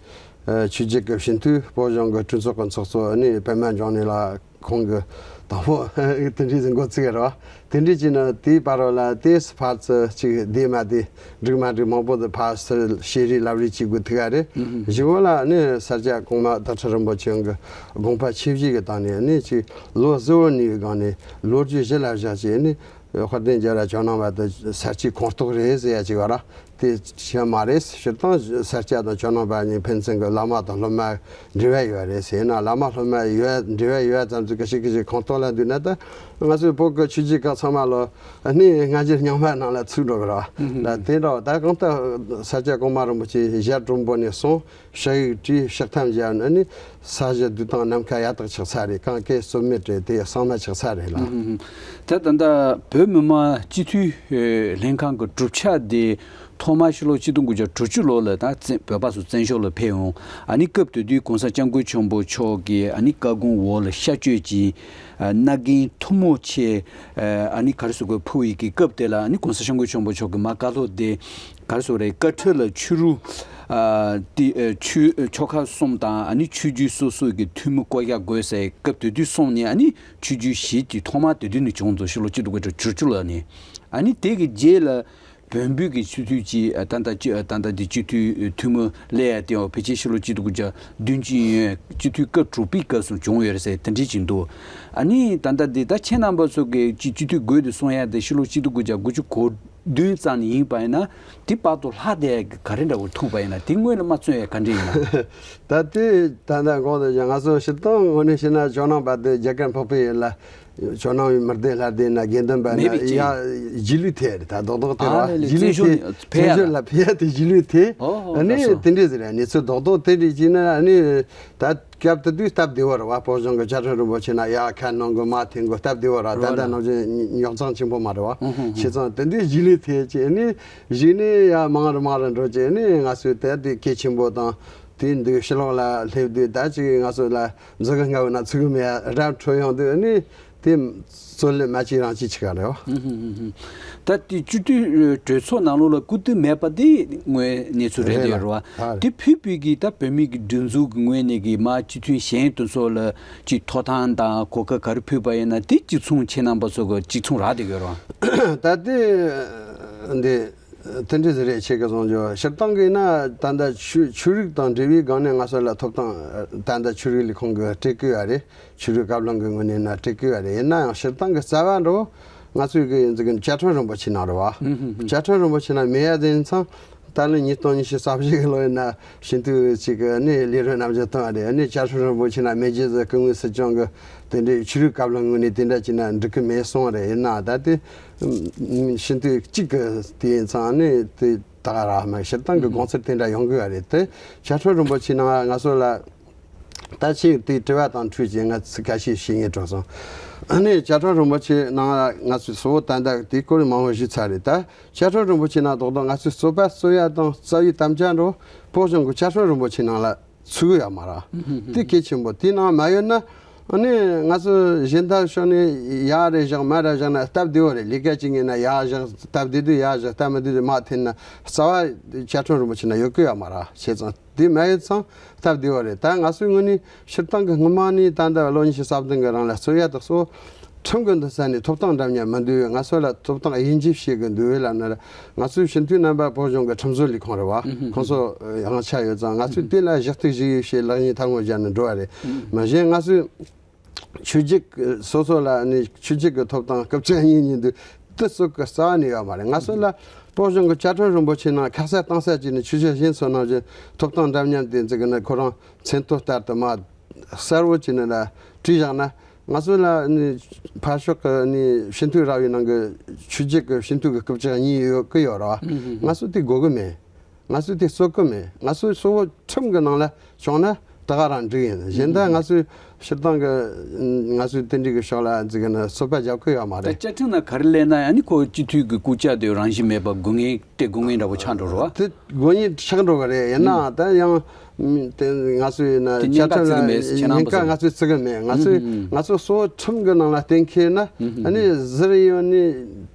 ཆོས་བརྒྱུད་ཀྱི་སྤྱི་འཐུས། བོད་གཞུང་གི་གྲོས་ཚོགས་ཀྱི་ཚོགས་གཙོ་ནི་པད་མ་འབྱུང་གནས་ལགས་ཁོང་གིས་དང་པོ་དེ་འདྲའི་འགོ་བཙུགས་རེད་བ། དེ་འདྲའི་ཅིག་ནི་དེའི་བར་བ་ལ་དེས་ཕར་ཚུར་ཅིག་བསྡད་མ་བསྡད་འགྲིག་མ་འགྲིག་མང་པོ་དུ་ཕར་ཚུར་བཤད་རེས་ལབ་རེས་བྱེད་དགོས་ཐུག་ག་རེད། གཞུག་གུ་ལ་ནི་ས་སྐྱ་གོང་མ་རྡོར་གྲུབ་རིན་པོ་ཆེ་གི་དགོངས་པ་ཆེ་བཞེས་ཀྱི་སྟེང་ནས་ནི་ཅིག་ལོ་གསལ་བོར་གནས་པའི་སྒང་ནས་ལོ་རྒྱུས་གཞི་ལ་བཞག་བྱས་ནི་དཔལ་ལྡན་རྒྱལ་བ་ཇོ་ནང་པ་དེ་ས་སྐྱའི་ཁོངས་གཏོགས་རེད་ཟེར་ཡ་ཅིག་ཡོད་ར། དེ་ཤེས་མ་རེད། སྤྱིར་བཏང་ས་སྐྱ་དང་ཇོ་ནང་པ་གཉིས་ཕན་ཚུན་གྱི་བླ་མ་དང་སློབ་མ་འབྲེལ་བ་ཡོད་རེད་ཟེར་ན། བླ་མ་སློབ་མ་ཡོད་འབྲེལ་བ་ཡོད་ཙམ་ཟིག་གི་ཞིག་གི་ཞིག་ཁོངས་གཏོགས་ལ་འདུས་ན། ད་ང་ཚོའི་བོད་ཀྱི་ཆོས་བརྒྱུད་ཁག་ཚང་མ་ལོ་གནས་སྔ་འགྱུར་རྙིང་མ་ནང་ལ་ཚུད་འགྲོ་གི་རེད་བ། ད་དེ་འདྲ་བ། ད་གང་ལྟར་ས་སྐྱ་གོང་མ་རིན་པོ་ཆེ་ཞལ་དྲོན་པོ་ནས་སོང་། ཞུ་ཡིག་བྲིས། ཕྱག་ཐམ་བཞག་ནས་ནི་ས་གཞི་བསྡུ་སྟངས་ནམ་མཁའ་ཡ་ཐག་ཆགས་ཚར་རེད། གང་གའི་རྩོད་མེད་རེད། དེ་གསང་མ་ཆགས་ཚར་རེད་ལ། ད་ད་ལྟ་བོད་མི་མང་སྤྱི་འཐུས་ལྷན་ཁང་གི་གྲུབ་ཆ་དེ་ཐོག་མ་ཕྱི་ལོ་ཆིག་སྟོང་དགུ་བརྒྱ་དྲུག་ཅུ་ལོ་ལ་ད་བཙན་བོད་པ་ཚོ་བཙན་བྱོལ་ལ་ཕེབས་འོང་། ཨ་ནི་སྐབས་དེ་དུས་གོང་ས་སྐྱབས་མགོན་ཆེན་པོ་མཆོག་གིས་ཨ་ནི་བཀའ་དགོངས་འོག་ལ་ཤར་བསྐྱོད་ཀྱིས་མནའ་གན་ཐུན་མོང་ཆེད། ཨ་ནི་ག་རེ་ཟེར་དགོས། ཕུལ་བའི་གི་སྐབས་དེ་ལ་ཨ་ནི་གོང་ས་སྐྱབས་མགོན་ཆེན་པོ་མཆོག་གི་མ་བཀའ་སློབ་དེ་ག་རེ་ཟེར་དགོས་རེད། བཀའ་ཁྲིད་ལ་ཆོས་རུ་ཨ་ཏི་ཨ་ཆོས་ཆོལ་ཁ་གསུམ་དང་ཨ་ནི་ཆོས་བརྒྱུད་སོ་སོ་གི་འཐུས་མི་བསྐོ་གཞག་དགོས་ཟེར་སྐབས་དེ་དུས་གསུངས་ནས། ཨ་ནི་ཆོས་བརྒྱུད་ཞི་བདེ་ཐོག་མ་དེ་དུས་ནས་བྱུང་འདུག་ཕྱི་ལོ་ཆིག་སྟོང་དགུ་བརྒྱ་དྲུག་ཅུ་ལོ་ནས། ཨ་ནི་དེ་གི་རྗེས་ལ་བོན་པོའི་གི་སྤྱི་འཐུས་ཀྱི་ཨ་ད་ལྟ་ཅི་ཨ་ད་ལྟ་དེ་སྤྱི་འཐུས་འཐུས་མི་སླེབས་ཡ་དེའང་ཕལ་ཆེར་ཕྱི་ལོ་ཆིག་སྟོང་དགུ་བརྒྱ་བདུན་ཅུ་ཡན་སྤྱི་འཐུས་སྐབས་དྲུག་པའི་སྐབས་སུ་བྱུང་ཡོད་རེད་ཟེར་དེ་འདྲས་ཅིག་འདུག་ཨ་ནི་ད་ལྟ་འདི་ད་ཁྱེད་རྣམ་པ་ཚོ་གི་སྤྱི་སྤྱི་འཐུས་དགོས་དེ་གསུང་ཡ་དེ་ཕྱི་ལོ་ཆིག་སྟོང་དགུ་བརྒྱ་དགུ་བཅུ་གོ་བདུན་ཙམ་ནས་ཡིན་པ་ཡིན་ན། དེ་བར་དུ་ལྷག་བསྡད་ཡ་གི་ག་རེ་འདྲ་བོ་ཐུག་པ་ཡིན་ན། དེ་སྔོན་ལ་མ་བརྩོན་ཡ་ག་འདྲ་ཡིན་ན། ད་དེ་ད་ལྟ་གོང་དུ་ཀྱང་ང་ཚོ་སྤྱིར་བཏང་ངོས་ནས་བཤད་ན་ཇོ་ནང་པ་དེ་རྒྱ་གར་འཕགས་པའི་ཡུལ་ལ། ཇོ་ནང་པའི་མི་སྡེ་ལྷ་སྡེ་ན་དགེ་འདུན་པ་མེད་ན་པའི་ཡ་རྗེས་ལུས་ཐེབས་རེད། ད་རྡོག་རྡོག་དེ་ར། ཨ་ལེ་ལེ། རྗེས་ལུས་བཙན་བྱོལ་ཐེབས། ནས་ཕེབས་ཡ་བཙན་བྱོལ་ལ་ཕེབས་ཡ་དེ་རྗེས་ལུས་ཐེབས། ཨོ་ཧོ། ཨ་ནི་ལགས་སོ། དེ་འདྲས་ཟེར་ཡ་གནས་ཚུལ་རྡོག་རྡོག་དེ་འདྲས་ཅིག་ན། ཨ་ནི་ད་སྐབས་དེ་དུས་སྟབས་བདེ་བོ་རེད་བ། བོད་གཞུང་གི་བཅའ་ཁྲིམས་རིན་པོ་ཆེ་ན་ཡ་ཁ་གནང་གི་མ་འཐེན་གི་སྟབས་བདེ་བོ་རེད། ད་རེད་ལྟ་བ། ནང་བཞིན་རྙོག་འཛིང་ཆེན་པོ་མ་རེད་བ། ཨོ་ཧོ་ཧོ། བྱས་ཙང་དེ་འདྲས་རྗེས་ལུས་ཐེབས་བྱས་ནས་གཞུག་ནས་ཡ་མང་རུ་མང་རུ་འགྲོ་བྱས་ནས། ང་ཚོས་ད་དེ་གལ་ཆེན་པོ་དང་དེ་འདུག་ཕྱི་ལོགས་ལ་སླེབས་དུས་ད་ཅིག་ང་ཚོ་ལ་མཛུ་གུ་ལྔ་བོ་ན་ཚུགས་གི་མེད་ཡ་རབ་འཕྲོད་ཡོང་དུས། ཨ་ནི་དེ་རྩོད་ལེན་མ་བྱས་རང་བྱས་བྱེད་ག་རེད་བ། ད་དེ་སྤྱི་འཐུས་གྲོས་ཚོགས་ནང་ལོགས་ལ་སྐུ་དུས་མེད་པ་དེ་དངོས་གནས་ཚུལ་རེད་རེད་དེ་ལ། རེད་བ། ད་རེད། དེ་ཕུད་པའི་གི་ད་བོད་མི་གི་སྒྲིག་འཛུགས་ཀྱི་ངོས་ནས་གི་མ་སྤྱི་འཐུས་གཞན་དེ་ཚོ་ལ་ཅིག་ཐོབ་ཐང་དང་གོ་སྐབས་ག་རེ་ཕུད་པ་ཡིན་ན། དེ་གཅིག་མཚུངས་ཁྱེད་རྣམ་པ་ཚོ་གི་གཅིག་མཚུངས་རག་བསྡད་ཡོད་རེད་བ། ད་དེ་འདི་དེ་འདྲ་ཟིག་རེད། ཁྱེད་ཀྱི་བཟང་སྤྱོད་སྤྱིར་བཏང་གི་ཡིན་ན། ད་ལྟ་ཆོས་ཆོས་རིག་དང་འབྲེལ་བའི་སྒང་ནས་ང་ཚོ་ལ་ཐོབ་ཐང་། ད་ལྟ་ཆོས་རིག་ལས་ཁུངས་ཀྱིས་སྤྲད་ཀྱི་ཡོད་རེད། ཆོས་རིག་བཀའ་བློན་གྱི་ངོས་ནས་ན་སྤྲད་ཀྱི་ཡོད་རེད། ཡིན་ན་ཡང་སྤྱིར་བཏང་གི་རྩ་བ་འགྲོ་ང་ཚོའི་གི་ཡིན་ཟིག་གི་བཅའ་ཁྲིམས་རིན་པོ་ཆེ་ནང་རེད་བ། བཅའ་ཁྲིམས་རིན་པོ་ཆེ་ནང་མེད་ཡ་དེ་ཡིན་ཙང་། ད་ལོ་ཉིས་སྟོང་ཉི་ཤུ་རྩ་བཞི་གི་ལོ་ཡིན་ན་སྤྱི་འཐུས་ཅིག་གི་ནི་ལས་རིམ་རྣམ་འགྱུར་བཏང་བ་རེད། ནི་བཅའ་ཁྲིམས་རིན་པོ་ཆེ་ནང་མེད་རྒྱུ་ཟིག་སྐུ་ངོ་སྲིད་སྐྱོང་གི་དེ་འདྲའི་ཆོས་རིག་བཀའ་བློན་ངོས་ནས་དེ་འདྲ་བྱས་ན་འགྲིག་གི་མེད་གསུངས་རེད། ཡིན་ན་ད་དེ་སྤྱི་འཐུས་གཅིག་གི་དེ་ཡིན་ཙང་ནི་དེ་ད་ག་ར་མ་སྤྱིར་བཏང་གི་དགོངས་ཚུལ་དེ་འདྲ་ཡོང་གི་ཡོད་རེད། དེ་བཅའ་ཁྲིམས་རིན་པོ་ཆེ་ནང་ང་ཚོ་ལ། ད་ཁྱེད་དེའི་དྲི་བ་དང་འཕྲོས་ཀྱིས་ང་ཚོ་ཁ་ཤས་བཤད་ངེས་འགྲོ་སོང་། ཨ་ནི་བཅའ་ཁྲིམས་རིན་པོ་ཆེ་ནང་ང་ཚོས་གཙོ་བོ་ད་ལྟ་དེའི་སྐོར་མང་བོ་ཞུས་ཚར་རེད། ད་བཅའ་ཁྲིམས་རིན་པོ་ཆེ་ནང་རྡོག་རྡོག་ང་ཚོས་རྩོད་པ་རྩོད་ཡ་དང་རྩ་བའི་དམ་བཅའ་འགྲོ་བོད་གཞུང་གི་བཅའ་ཁྲིམས་རིན་པོ་ཆེ་ནང་ལ་ཚུད་ཡོད་མ་རེད། དེ་གལ་ཆེན་པོ། དེའི་ནང་མ་ཡོད་ན། ཨ་ནི་ང་ཚོ་གཞན་དག་ཕྱོགས་ནས་ཡག་རེ་བཞག་མ་རེ་བཞག་ན་སྟབས་བདེ་བོ་རེད། ལས་ཀ་བྱེད་ངེས་ན་ཡག་བཞག་སྟབས་བདེ་དུས་ཡག་བཞག་སྟབས་མི་བདེ་དུས་མར་འཐེན་ན་རྩ་བ་བཅའ་ཁྲིམས་རིན་པོ་ཆེ་ན་ཡོད་ཀྱི་ཡོད་མ་རེད། བྱས་ཙང་། དེ་མ་ཡོད་ཙང་སྟབས་བདེ་བ་རེད། ད་ང་ཚོའི་ངོས་ནས་སྤྱིར་བཏང་གི་སྔོན་མ་ནས་ད་ལྟ་ལོ་ཉི་ཤུ་རྩ་བདུན་གི་རིང་ལ་རྩོད་ཡ་དེ་ཚོ་ཁྲིམས་ཀྱི་འདུན་ས་ནས་ཐོབ་ཐང་འདྲ་མཉམ་མི་འདུག་ང་ཚོ་ལ་ཐོབ་ཐང་དབྱེ་འབྱེད་བྱེད་གི་འདུག་ལབ་ན། ང་ཚོའི་སྤྱི་འཐུས་རྣམ་པ་བོད་གཞུང་གི་ཁྲིམས་བཟོ་ལས་ཁུངས་རེད་བ། ཁོང་ཚོ་དབང་ཆ་ཡོད་ཙང་ང་ཚོས་དེ་ལ་ཞུ་གཏུག་ཞུ་ཡིག་བྱས་ལེགས་ཉེས་ཐག་ངོ་བཅད་ནས་འགྲོ་བ་རེད། མ་གཞི་ང་ཚོས། ཆོས་བརྒྱུད་ཀྱི་སོ་སོ་ལ་ནི་ཆོས་བརྒྱུད་ཀྱི་ཐོབ་ཐང་སྐབས་བཅུ་གཉིས་ཉིན་དུ་དུ་སྲོལ་གྱི་རྩ་བ་ནས་ཡོད་མ་རེད། ང་ཚོ་ལ་བོད་གཞུང་གི་བཅའ་ཁྲིམས་རིན་པོ་ཆེ་ནང་ཁ་གསལ་གཏིང་གསལ་བྱས་ནས་ཆོས་བརྒྱུད་གཞན་ཚོ་ནང་བཞིན་ཐོབ་ཐང་འདྲ་མཉམ་དེ་འཛིན་གི་ནི་ཁོ་རང་མཚན་ཐོ་ལྟར་དུ་མ་གསལ་བོ་བྱས་ནས་ལ་བྲིས་བཞག་ན། ང་ཚོ་ལ་ནི་ཕར་ཕྱོགས་ཀྱི་ནི་སྤྱི་འཐུས་ར་བའི་ནང་གི་ཆོས་བརྒྱུད་ཀྱི་སྤྱི་འཐུས་ཀྱི་སྐབས་བཅུ་གཉིས་ཡོད་ཀྱི་ཡོད་རེད་བ། ང་ཚོ་དེ་དགོས་ཀྱི་མེད། ང་ཚོས་དེ་རྩོད་ཀྱི་མེད། ང་ཚོས་གཙོ་བོ་ཁྲིམས་ཀྱི་ནང་ལ་བྱུང་ན་ད་ག་རང་འགྲིག་ཡིན། གཞན་དག་ང་ཚོས་སྤྱིར་བཏང་གི་ང་ཚོས་དེ་འགྲིག་གི་ཕྱོགས་ལ་འཛིན་གི་ནི་རྩོད་པ་རྒྱག་གི་ཡོད་མ་ད་རེད། བཅའ་ཁྲིམས་ནང་ག་རེ་སླེབས་ན་ཡང་ནི་ཁོ་སྤྱི་འཐུས་ཀྱི་སྐུ་ཕྱྭ་དེ་རང་བཞིན་མེད་པ་དགོས་ངེས་སྤྲད་དགོས་ངེས་འདྲ་པོ་ཆགས་འགྲོ་རེད་བ། དེ་དགོས་ངེས་ཆགས་འགྲོ་གི་རེད། ཡིན་ནའང་ད་ཡང་དེ་ང་ཚོས་ན་དེ་བཅའ་ཉེན་ཁ་ཁྲིམས་ལ་བརྩི་གི་མེད་ཁྱེད་རྣམ་ཉེན་ཁ་པ་ང་ཚོས་བརྩི་གི་མེད། ང་ཚོས་ང་ཚོ་གཙོ་བོ་ཁྲིམས་ཀྱི་ནང་ལ་གཏན་འཁེལ་ན་ཨ་ནི་ཟུར་ཡོད་ནི་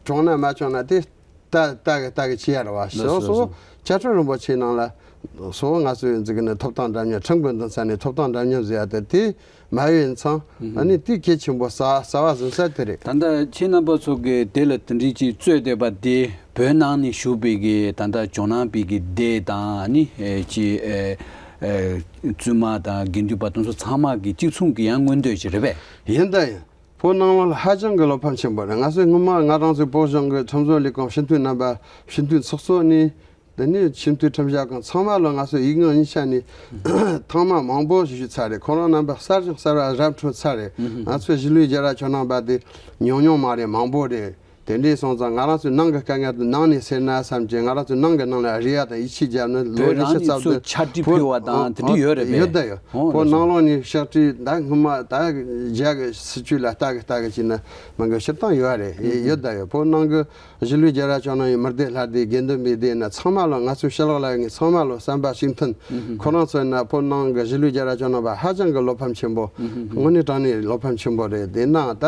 བྱུང་ན་མ་བྱུང་ན་དེ། ལྟ་ལྟ་གི་ལྟ་གི་བྱེད་ཡ་རེད་བ། ལགས་སོ། སོ་སོ་ལགས་སོ། བཅའ་ཁྲིམས་རིན་པོ་ཆེ་ནང་ལ་སོ་ང་ཚོའི་འཛིན་གི་ནི་ཐོབ་ཐང་འདྲ་མཉམ། ཁྲིམས་ཀྱི་འདུན་ས་ནས་ཐོབ་ཐང་འདྲ་མཉམ་ཟེར་ཡ་དེ་དེ་ མ་ཡོད་ཡིན་ཙང་ཨ་ནི་དེ་གལ་ཆེན་པོ་གསར་གསར་བ་བཟོ་ས་དེ་རེད། ད་ལྟ་ཁྱེད་རྣམ་པ་ཚོ་གི་དེ་ལ་དེ་འདྲའི་ཅིག་རྩོད་བསྡད་པ་དེ་བོད་ནང་ནས་བཞུགས་པའི་གི་ད་ལྟ་ཇོ་ནང་པའི་གི་སྡེ་དང་ཨ་ནི་ཅིག་བཙུན་མ་དང་དགེ་འདུན་པ་དེ་ཚོ་ཚང་མ་གི་གཅིག་མཚུངས་གི་ཡང་མངོན་འདོད་ཅིག་རེད་པས། ཡིན་ད་ཡིན། བོད་ནང་ལོགས་ལ་ཧ་ཅང་གི་བློ་ཕམ་ཆེན་པོ་རེད། ང་ཚོས་སྔོན་མ་ང་རང་ཚོའི་བོད་གཞུང་གི་ཁྲིམས་བཟོ་ལས་ཁུངས་སྤྱི་འཐུས་རྣམ་པ་སྤྱི་འཐུས་ཚོགས་གཙོ་ནས་དེ་ནས་སྤྱི་འཐུས་ཁྲིམས་བྱ་ཁང་ཚང་མ་ལ་ང་ཚོས་ཡིག་ངག་གཉིས་ཆ་ནས་ཐེངས་མ་མང་པོ་ཞིག་ཞུས་ཚར་རེད། ཁོ་རང་རྣམ་པ་གསར་ཞིང་གསར་བ་རབ་འཕྲོད་ཚར་རེད། ང་ཚོའི་གཞིས་ལུས་རྒྱལ་རབས་ཇོ་ནང་པ་དེ་ཉུང་ཉུང་མ་རེད། མང་པོ་རེད། དེ་འདྲས་སོང་ཙང་ང་རང་ཚོའི་ནང་གི་དཀའ་ངལ་དེ་ནང་ནས་སེལ་ན་བསམ་གྱི། ང་རང་ཚོའི་ནང་གི་ནང་ལ་རེ་བ་དང་ཡིད་ཆེས་བརྒྱབ་ནས་ལོ་བོད་ཉི་ཤུ་རྩ་བདུན་ཕྱག་བྲིས་ཕུལ་བ་དང་དེ་འདྲ་ཡོད་རེད་པས། ཡོད་ད་ཡོད། ཨོ་བོད་ནང་ལོགས་ནས་ཕྱག་བྲིས་ད་སྔོན་མ་ད་རྒྱ་གི་སྲིད་བྱུས་ལ་ལྟ་གི་ལྟ་གི་བྱས་ན་མང་གི་སྤྱིར་བཏང་ཡོད་རེད། ཡོད་ད་ཡོད། བོད་ནང་གི་གཞིས་ལུས་རྒྱལ་རབས་ཇོ་ནང་པའི་མི་སྡེ་ལྷ་སྡེ་དགེ་འདུན་པའི་སྡེ་ན་ཚང་མ་ལ་ང་ཚོའི་ཕྱི་ལོགས་ལ་ཡོད་མཁན་ཚང་མ་ལ་བསམ་པ་གཅིག་མཐུན། ཁོ་རང་ཚོ་ན་བོད་ནང་གི་གཞིས་ལུས་རྒྱལ་རབས་ཇོ་ནང་པ་ཧ་ཅང་གི་བློ་ཕམ་ཆེན་པོ། དངོས་གནས་དྲང་གནས་བློ་ཕམ་ཆེན་པོ་རེད། དེ་ན་ད།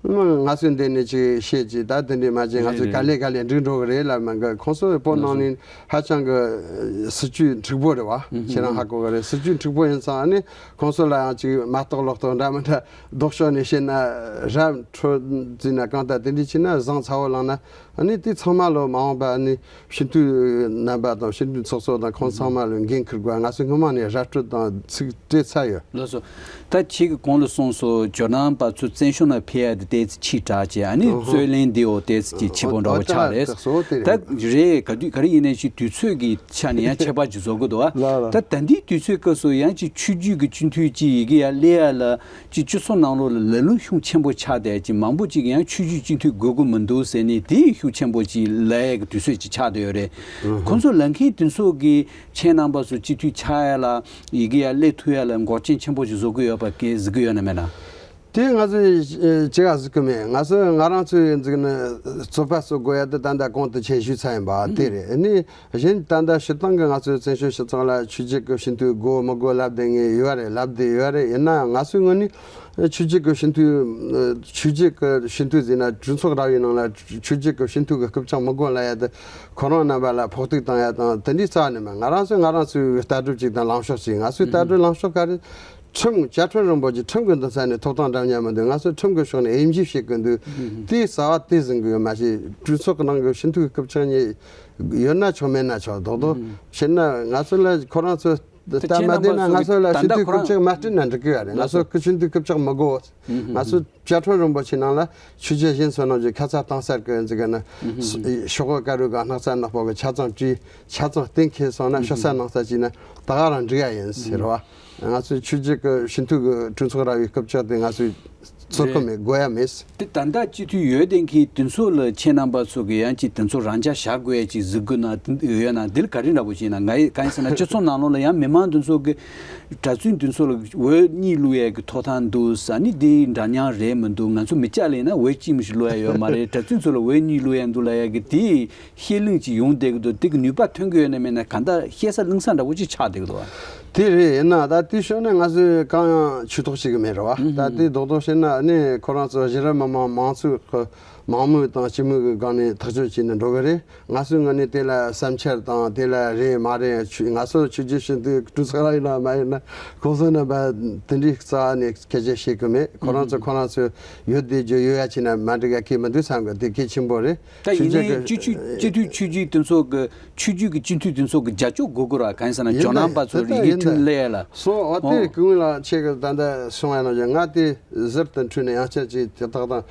ང་ཚོས་འདི་ནས་ཅིག་བཤད་ཅིག་ད་དེ་འདྲས་མ་བྱས་ང་ཚོས་ག་ལེ་ག་ལེ་འགྲིག་འགྲོ་གི་རེད་ལབ་མ་གི། ཁོང་ཚོས་བོད་ནང་ནས་ཧ་ཅང་གི་སྲིད་བྱུས་འཁྲུག་པོ་རེད་བ། ཁྱེད་རང་ཧ་གོ་གི་རེད། སྲིད་བྱུས་འཁྲུག་པོ་ཡིན་ཙང་ཨ་ནི་ཁོང་ཚོ་ལ་ཡང་ཅིག་མ་གཏོགས་ལོག་གཏོགས་འདྲ་མི་འདྲ་ལྡོག་ཕྱོགས་ནས་བཤད་ན་རབ་འཕྲོད་འཛིན་ན་གང་ལྟར་དེ་འདྲས་བྱས་ན་བཟང་ཚ་བོ་ལངས་ན་ཨ་ནི་དེ་ཚང་མ་ལོ་མ་འོངས་པ་ཨ་ནི། སྤྱི་འཐུས་རྣམ་པ་དང་སྤྱི་འཐུས་ཚོགས་གཙོ་དང་ཁོང་ཚང་མ་ལ་འགན་འཁུར་དགོས། ང་ཚོས་སྔོན་མ་ནས་ར་སྤྲོད་དང་ཚིག་སྤྲད་ཚར་ཡོད། ལགས་སོ། ད་ཁྱེད་ཀྱིས་གོང་ལ་གསུངས་སོང་། ཇོ་ནང་པ་ཚོ་བཙན་བྱོལ་ནང་ཕེབས་ཡ་དེ་ཏོག་ཙམ་ཕྱི་དྲགས་བྱས། ཨ་ནི་རྩོད་གླེང་འདི་འོ་ཏོག་ཙམ་ཅིག་ཕྱི་པོ་འདྲ་བོ་ཆགས་རེད། ད་རེད། ག་དུས་ག་རེ་ཡིན་ནའི་ཅིག་དུས་ཚོད་ཀྱི་ཆ་ནས་ཡང་ཁྱད་པར་ཅིག་བཟོ་དགོས་འདུག་བ། ལགས་ལགས། ད་ད་ལྟའི་དུས་ཚོད་སྐབས་སུ་ཡང་ཅིག་ཆོས་བརྒྱུད་ཀྱི་སྤྱི་འཐུས་ཅིག་ཡི་གེ་ཡར་སླེབས་ཡ་ལ། ཅིག་སྤྱི་ཚོགས་ནང་ལོགས་ལ་ལ་ལུང་ཤུགས་ཆེན་པོ་ཆགས་བསྡད་ཅིག་མང་པོ་ཅིག་ཡང་ཆོས་བརྒྱུད་སྤྱི་འཐུས་དགོས་ཀྱི་མི་འདུག་ཟེར་ནས་དེ་ཤུགས་ཆེན་པོ་ཅིག་ལབ་ཡས་ཀྱི་དུས་ཚོད་ཅིག་ཆགས་བསྡད་ཡོད་རེད། ཁོང་ཚོ་ལབ་མཁན་དེ་ཚོ་གིས་ཁྱེད་རྣམ་པ་ཚོ་སྤྱི་འཐུས་ཆགས་ཡ་ལ་ཡི་གེ་ཡར་སླེབས་ཐུབ་ཡ་ལ་འགོག་རྐྱེན་ཆེན་པོ་ཞིག་བཟོ་གི་ཡོད་པ་གིས་གཟིགས་ཀྱི་ཡོད་ན་མེད་ན། དེ་ང་ཚོས་ཅི་ག་གཟིགས་ཀྱི་མེད། ང་ཚོས་ང་རང་ཚོའི་འཛིན་རྩོད་པ་གསོ་དགོས་ཡ་དེ་ད་ལྟ་གོང་དུ་ཁྱེད་ཞུས་ཚར་ཡིན་པ་དེ་རེད། ཨ་ནི། གཞན་ད་ལྟ་སྤྱིར་བཏང་གི་ང་ཚོའི་བཙན་བྱོལ་སྤྱི་ཚོགས་ལ་ཆོས་བརྒྱུད་ཀྱི་སྤྱི་འཐུས་དགོས་མི་དགོས་ལབ་བསྡད་མཁན་ཡོད་རེད། ལབ་བསྡད་ཡོད་རེད། ཡིན་ནའང་ང་ཚོའི་ངོས་ནས་ཆོས་བརྒྱུད་ཀྱི་སྤྱི་འཐུས། ཆོས་བརྒྱུད་ཀྱི་སྤྱི་འཐུས་ཟེར་ན་གྲོས་ཚོགས་ར་བའི་ནང་ལ་ཆོས་བརྒྱུད་ཀྱི་སྤྱི་འཐུས་ཀྱི་སྐུ་ཕྱག་མི་དགོས་ལབ་ཡ་དེ་ཁོ་རང་རྣམ་པ་ལ་ཕོག་ཐུག་བཏང་ཡ་དང་དེ་འདྲའི་རྩ་ནས་མེད། ང་རང་ཚོས་ང་རང་ཚོའི་ལྟ་གྲུབ་ཅིག་དང་ལངས་ཕྱོགས་ཅིག་ང་ཚོའི་ལྟ་གྲུབ་ལངས་ཕྱོགས་ག་རེ། ཁྲིམས། བཅའ་ཁྲིམས་རིན་པོ་ཆེ་ཁྲིམས་ཀྱི་འདུན་ས་ནས་ཐོབ་ཐང་འདྲ་མཉམ་མི་འདུག་ང་ཚོས་ཁྲིམས་ཀྱི་ཕྱོགས་ནས་དབྱེ་འབྱེད་བྱེད་ཀྱི་འདུག་དེའི་རྩ་བ་དེ་ཟིན་གྱི་ཡོད་མ་ཤེས། གྲོས་ཚོགས་ཀྱི་ནང་གི་སྤྱི་འཐུས་སྐུ་ཕྱག་གཉིས་ཡོད་ན་ཆོག་མེད་ན་ཆོག་རྡོག་རྡོག་བྱས་ན་ང་ཚོ་ལ་ཁོ་རང་ཚོ་ད་ལྟ་མ་བསྡད་ན་ང་ཚོ་ལ་སྤྱི་འཐུས་སྐུ་ཕྱག་མ་སྤྲད་ན་འགྲིག་གི་ཡོད་རེད། ང་ཚོ་སྐུ་སྤྱི་འཐུས་སྐུ་ཕྱག་མི་དགོས། ང་ཚོ་བཅའ་ཁྲིམས་རིན་པོ་ཆེ་ནང་ལ་ཆོས་བརྒྱུད་གཞན་ཚོ་ནང་བཞིན་ཁ་ཚ་གཏང་སར་གི་འཛི་གི་ན། ཤོག་གུ་དཀར་རུ་གི་སྣག་ཚ་ནག་པོ་གི་ཆ་ཚང་བྲིས། ཆ་ཚང་གཏན་འཁེལ་སོང་ན་ཤོག་ས་ནང་ས་བྱས་ན་ད་ག་རང་འགྲིག་ཡ་ཡིན་ཟེར་བ། ང་ཚོའི་ཆོས་བརྒྱུད་ཀྱི་སྤྱི་འཐུས་ཀྱི་གྲོས་ཚོགས་ར་བའི་སྐུ་ཕྱག་དེ་ང་ཚོའི་ཚོར་གི་མེད། དགོས་ཡ་མེད། དེ་ད་ལྟ་སྤྱི་འཐུས་ཡོད་བསྡད་མཁན་དེ་ཚོ་ལ་ཁྱེད་རྣམ་པ་ཚོ་གི་ཡང་ཅིག་དེ་ཚོ་རང་འཇགས་བཞག་དགོས་ཡ་ཅིག་གཟིགས་དགོས་ན་དེ་ཡོད་ན་འདི་ལ་ག་རེ་འདྲ་པོ་བྱས་ན། ང་ཡི་གང་ཡིན་ཟེར་ན་སྤྱི་ཚོགས་ནང་ལོགས་ལ་ཡང་མི་མང་དེ་ཚོ་གི་གྲྭ་བཙུན་དེ་ཚོ་ལ་འོས་གཉིས་བླུག་ཡ་གི་ཐོབ་ཐང་འདུག་ཟེར་ནི་འདི་འདྲ་མཉམ་རེད་མི་འདུག་ང་ཚོ་མི་སྐྱ་ལ་ཡིན་ན་འོས་གཅིག་མི་ཞིག་བླུག་ཡ་ཡོད་མ་རེད། གྲྭ་བཙུན་ཚོ་ལ་འོས་གཉིས་བླུག་ཡ་འདུག་ལབ་ཡ་གི་དེ། བཤད་ལུང་ཅིག་ཡོང་བསྡད་ཀྱི་འདུག་དེ་གི་ནུས་པ་ཐོན་གྱི་ཡོད་ན་མེད་ན་གང་ལྟར་བཤད་ས་གླེང་ས་འདྲ་བོ་ཅིག་ཆགས་བསྡད་ཀྱི་འདུག་བ། དེ་རེད། ཡིན་ན་ད་དེ་ཕྱོགས་ནས་ང་ཚོས་གང་ཡང་ཇུས་གཏོགས་བྱེད་ཀྱི་མེད་རེད་བ། ད་དེ་རྡོག་རྡོག་བཤད་ན་ནི་ཁོ་རང་ཚོ་གཞི་རིམ་མི་མང་མང་ཚོགས་ཀྱི་མང་མོས་དང་སྤྱི་མོས་ཀྱི་སྒང་ནས་ཐག་གཅོད་བྱས་ནས་འགྲོ་གི་རེད། ང་ཚོའི་ངོས་ནས་དེ་ལ་བསམ་འཆར་དང་དེ་ལ་རེད་མ་རེད། ཆོས་ང་ཚོ་ཆོས་བརྒྱུད་སྤྱི་འཐུས་གྲོས་ཚོགས་ར་ཡིན་ན་མ་ཡིན་ན་ཁོང་ཚོ་རྣམ་པ་དེ་འདྲའི་རྩ་བ་ནས་སྐད་ཆ་བཤད་ཀྱི་མེད། ཁོ་རང་ཚོ་ཁོ་རང་ཚོ་ཡོད་བསྡད་རྒྱུ་ཡོད་ཡ་བྱས་ན་མ་འགྲིག་ཡ་གི་མི་འདུག་བསམ་གི། དེ་གལ་ཆེན་པོ་རེད། ད་ཡིན་ནའི་སྤྱི་འཐུས་སྤྱི་འཐུས་ཆོས་བརྒྱུད་དེ་ཚོ་གི་ཆོས་བརྒྱུད་ཀྱི་སྤྱི་འཐུས་དེ་ཚོ་གི་རྒྱབ་སྐྱོར་དགོས་དགོས་ར། གང་ཡིན་ཟེར་ན་ཇོ་ནང་པ་ཚོ་རིགས་ཀྱི་ཁྲིམས་ལས་ལ། སོ་འོ་དེ་གུང་ལ་ཆེ་གི་ད་ལྟ་སོང་ཡ་ནང་བཞིན་ང་དེ་ཟུར་དུ་འཁྲུལ་ནས་ཡང་བསྐྱར་ཅིག་དེ་དག་དང་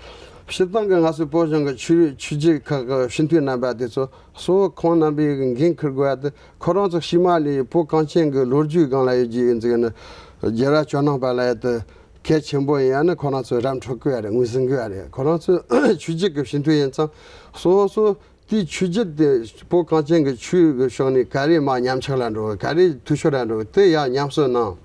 སྤྱིར་བཏང་གི་ང་ཚོའི་བོད་གཞུང་གི་ཆོས་ཆོས་བརྒྱུད་ཁག་གི་སྤྱི་འཐུས་རྣམ་པ་དེ་ཚོ་གཙོ་བོ་ཁོང་རྣམ་པས་འགན་འཁུར་དགོས་ཡ་དེ་ཁོ་རང་ཚོ་ཕྱི་མ་ལས་བོད་གངས་ཅན་གྱི་ལོ་རྒྱུས་སྒང་ལ་ཡོད་ཀྱི་ཡིན་ཟིག་ནི་རྒྱལ་བ་ཇོ་ནང་པ་ལ་ཡ་དེ། གལ་ཆེན་པོ་ཡིན་ཡང་ནི་ཁོ་རང་ཚོས་རམ་འཕྲོད་དགོས་ཡ་རེད། ངོས་ཟིན་དགོས་ཡ་རེད། ཁོ་རང་ཚོས་ཆོས་བརྒྱུད་ཀྱི་སྤྱི་འཐུས་ཡིན་ཙང་སོ་སོ་དེའི་ཆོས་བརྒྱུད་དེ་བོད་གངས་ཅན་གྱི་ཆོས་ཀྱི་ཕྱོགས་ནས་ག་རེ་མར་ཉམས་ཆག་ལ་འགྲོ་གི། ག་རེ་འཐུས་ཤོར་ལ་འགྲོ་གི། དེ་ཡར་ཉམས་གསོ་གནང་།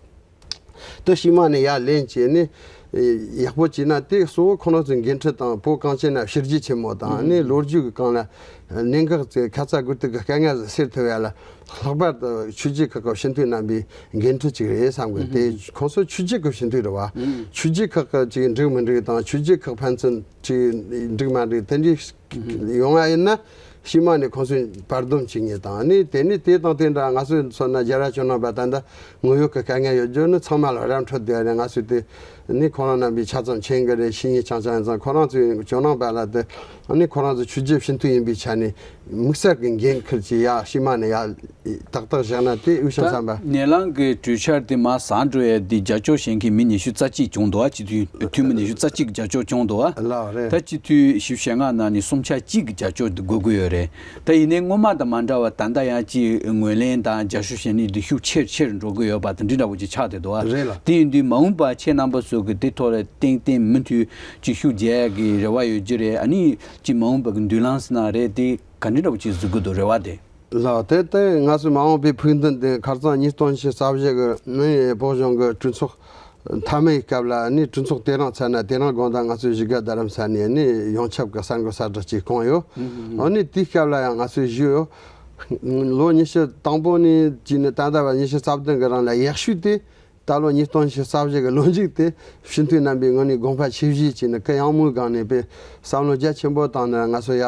དེ་ཕྱི་མ་ནས་ཡར་ལེན་བྱས་ནས་ཡག་པོ་བྱས་ན་དེ་གཙོ་བོ་ཁོ་རང་ཚོའི་འགན་འཁྲི་དང་བོད་གངས་ཅན་ན་ཕྱི་རྒྱལ་ཆེན་མོ་དང་ནི་ལོ་རྒྱུས་ཀྱི་སྒང་ལ་གནད་འགག་ཁ་ཚ་དགོས་གཏུག་གི་དཀའ་ངལ་སེལ་ཐུབ་ཡ་ལ། ལྷག་པར་དུ་ཆོས་བརྒྱུད་ཁག་གི་སྤྱི་འཐུས་རྣམ་པའི་འགན་འཁྲི་ཅིག་རེད་བསམ་གི། དེ་ཁོང་ཚོ་ཆོས་བརྒྱུད་ཀྱི་སྤྱི་འཐུས་རེད་བ། ཆོས་བརྒྱུད་ཁག་གི་ཅིག་འགྲིག་མི་འགྲིག་དང་ཆོས་བརྒྱུད་ཁག་ཕན་ཚུན་ཅིག་འགྲིག་མ་འགྲིག་དེ་འདྲའི་ཡོང་བ་ཡིན་ན་ ཕྱི་མ་ནས་ཁོང་ཚོས་བར་འདུམ་བྱེད་མཁན་དང་། ཨ་ནི་དེ་ནས་དེ་དང་དེ་འདྲ་ང་ཚོའི་མཚོན་ན་རྒྱལ་རབས་ཇོ་ནང་པ་ད་ལྟ་དངོས་ཡོད་ཀྱི་དཀའ་ངལ་ཡོད་རྒྱུ་ནི་ཚང་མ་ལ་ར་འཕྲོད་དེ་རེད། ང་ཚོས་དེ་ནི་ཁོང་རང་རྣམ་པས་ཆ་ཚང་མཁྱེན་གྱི་རེད། ཤེས་ཉེན་རྐྱང་རྐྱང་ཡིན་ཙང་ཁོ་རང་ཚོས་ཇོ་ནང་པ་ལ་དེ་ཨ་ནི་ཁོ་རང་ཚོ་ཆོས་བརྒྱུད་སྤྱི་འཐུས་ཡིན་པའི་ཆ་ནས་དམིགས་བསལ་གྱི་འགན་འཁུར་གྱིས་ཡ་ཕྱི་མ་ནས་ཡ་ཏག་ཏག་བཞག་ན་དེ་འོས་ཤིང་ད་བསམ་པ། ཉེ་ལམ་གྱི་གྲོས་འཆར་དེ་མར་ཟགས་འགྲོ་ཡ་དེ་རྒྱབ་སྐྱོར་བྱེད་མཁན་མི་ཉི་ཤུ་རྩ་གཅིག་བྱུང་འདུག་ཨ། སྤྱི་འཐུས་འཐུས་མི་ཉི་ཤུ་རྩ་གཅིག་རྒྱབ་སྐྱོར་བྱུང་འདུག་ཨ། ལགས་རེད། ད་སྤྱི་འཐུས་བཞི་བཅུ་ཞེ་ལྔ་ནང་ནས་སུམ་ཆ་གཅིག་གི་རྒྱབ་སྐྱོར་དེ་དགོས་ཀྱི་ཡོད་རེད། ད་ཡིན་ནའི་སྔོན་མ་དང་མ་འདྲ་བ་ད་ལྟ་ཡང་ཅིག་ངོས་ལེན་དང་རྒྱབ་སྐྱོར་བྱེད་ནུས་དེ་ཤུགས་ཆེར་ཆེར་འགྲོ་གི་ཡོད་པ་དེ་འདྲ་འདྲ་བོ་ཅིག་ཆགས་བསྡད་འདུག་ཨ། རེད་ལ། དེ་ཡིན་དུས་མ་འོངས་པ་ཁྱེད་རྣམ་པ་ཚོ་གི་དེ་ཐོག་ལ་ཏན་ཏན་མུ་མཐུད་ཅིག་ཤུགས་རྒྱག་ཡ་གི་རེ་བ་ཡོད་ཀྱི་རེད། ཨ་ནི་ཅིག་མ་འོངས་པ་གི་མདུན་ལམ་ཟེར་ན་རེད། དེ་ག་འདྲ་འདྲ་བོ་ཅིག་བཟོ་གི་འདུག་རེ་བ་དེ། ལགས། དེ་ལྟར་ང་ཚོའི་མ་འོངས་པའི་ཕུགས་འདུན་དེ་ཁ་སང་ཉིས་སྟོང་ཉི་ཤུ་རྩ་བཞི་གི་ནི་བོད་གཞུང་གི་གྲོས་ཚོགས་མཐའ་མའི་སྐབས་ལ་ནི་གྲོས་ཚོགས་དེ་རིང་ཚར་ན་དེ་རིང་དགོང་དག་ང་ཚོའི་གཞིས་ཀ་རྡ་རམ་ས་ནས་ནི་ཡོངས་ཁྱབ་ཀྱི་གསར་འགོད་གསལ་བསྒྲགས་ཅིག་བསྐངས་ཡོད། ཨ་ནི་དེའི་སྐབས་ལ་ཡང་ང་ཚོས་ཞུས་ཡོད། ལོ་ཉི་ཤུ་དང་པོ་ནས་བྱས་ནས་ད་ལྟ་བར་ཉི་ཤུ་རྩ་བདུན་གི་རིང་ལ་ཡག་ཤོས་དེ། ད་ལོ་ཉིས་སྟོང་ཉི་ཤུ་རྩ་བཞི་གི་ལོ་མཇུག་དེ་སྤྱི་འཐུས་རྣམ་པས་དངོས་གནས་དགོངས་པ་ཆེ་བཞེས་བྱས་ནས་གུ་ཡངས་མོའི་སྒང་ནས་དཔེ་བསམ་བློ་རྒྱ་ཆེན་པོ་བཏང་ནས་ང་ཚོ་ཡ་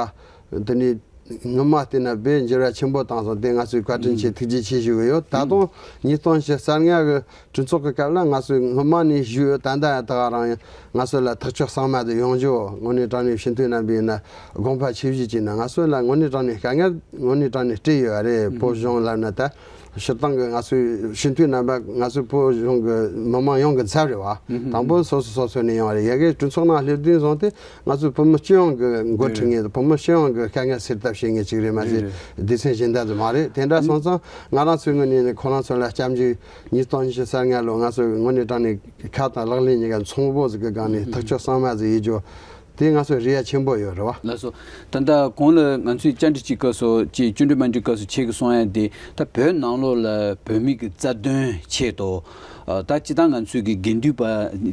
དེ་ནས་སྔོན་མ་བལྟས་ན་དཔེ་འགྱུར་བ་ཆེན་པོ་བཏང་སོང་། དེ་ང་ཚོས་བཀའ་དྲིན་ཆེ་ཐུགས་རྗེ་ཆེ་ཞུ་གི་ཡོད། ད་དུང་ཉིས་སྟོང་ཉི་ཤུ་རྩ་ལྔ་གི་གྲོས་ཚོགས་ཀྱི་སྐབས་ལ་ང་ཚོས་སྔོན་མ་ནས་ཞུས་ཡོད། ད་ལྟ་ཡང་ད་ག་རང་ཡང་ང་ཚོ་ལ་ཐག་གཅོད་གཙང་མ་དེ་ཡོང་རྒྱུ་དངོས་གནས་དྲང་གནས་སྤྱི་འཐུས་རྣམ་པས་ཡིན་ན་དགོངས་པ་ཆེ་བཞེས་བྱས་ན་ང་ཚོ་ལ་དངོས་གནས་དྲང་གནས་དཀའ་ངལ་དངོས་གནས་དྲང་གནས་འཕྲད་ཡོད་རེད། བོད་གཞུང་ལབ་ན་ད། སྤྱིར་བཏང་གི་ང་ཚོའི་སྤྱི་འཐུས་རྣམ་པ་ང་ཚོའི་བོད་གཞུང་གི་མི་མང་ཡོངས་ཀྱི་ཚབ་རེད་བ། དང་པོ་སོ་སོ་སོ་སོ་ནས་ཡོང་བ་རེད། ཡ་གི་གྲོས་ཚོགས་ནང་སླེབས་དུས་བཟུང་སྟེ་ང་ཚོའི་བོད་མི་སྤྱི་ཡོངས་ཀྱི་འགོ་ཁྲིད་མཁན་དང་བོད་མི་སྤྱི་ཡོངས་ཀྱི་དཀའ་ངལ་སེལ་ཐབས་བྱེད་མཁན་ཅིག་རེད་མ་ཟད་སྡེ་ཚན་གཞན་དག་ཙམ་མ་རེད། དེ་འདྲ་སོང་ཙང་ང་རང་ཚོའི་ངོས་ནས་ནི་ཁོ་རང་ཚོ་ལ་སྐྱབས་འཇུག་ཉིས་སྟོང་ཉི་ཤུ་རྩ་ལྔ་ལོ་ང་ཚོ་དངོས་གནས་དྲང་གནས་ཁ་དང་ལག་ལེན་གཉིས་ཀ་མཚུངས་པོ་ཟིག་གི་སྒང་ནས་ཐག་གཅོད་གཙང་མ་ཟིག་ཡེད་རྒྱུ། དེ་ང་ཚོའི་རེ་བ་ཆེན་པོ་ཡོད་རེད་བ། ལགས་སོ། ད་ལྟ་གོང་ལ་ང་ཚོས་བཅར་འདྲི་བྱེད་སྐབས་སུ་ཅིག་བཅར་འདྲི་མ་འདྲི་སྐབས་སུ་ཁྱེད་ཀྱིས་གསུང་ཡ་དེ་ད་བོད་ནང་ལོགས་ལ་བོད་མི་གི་རྩ་དོན་ཆེད་དུ། ཨ། ད་སྤྱིར་བཏང་ང་ཚོའི་གི་དགེ་འདུན་པ་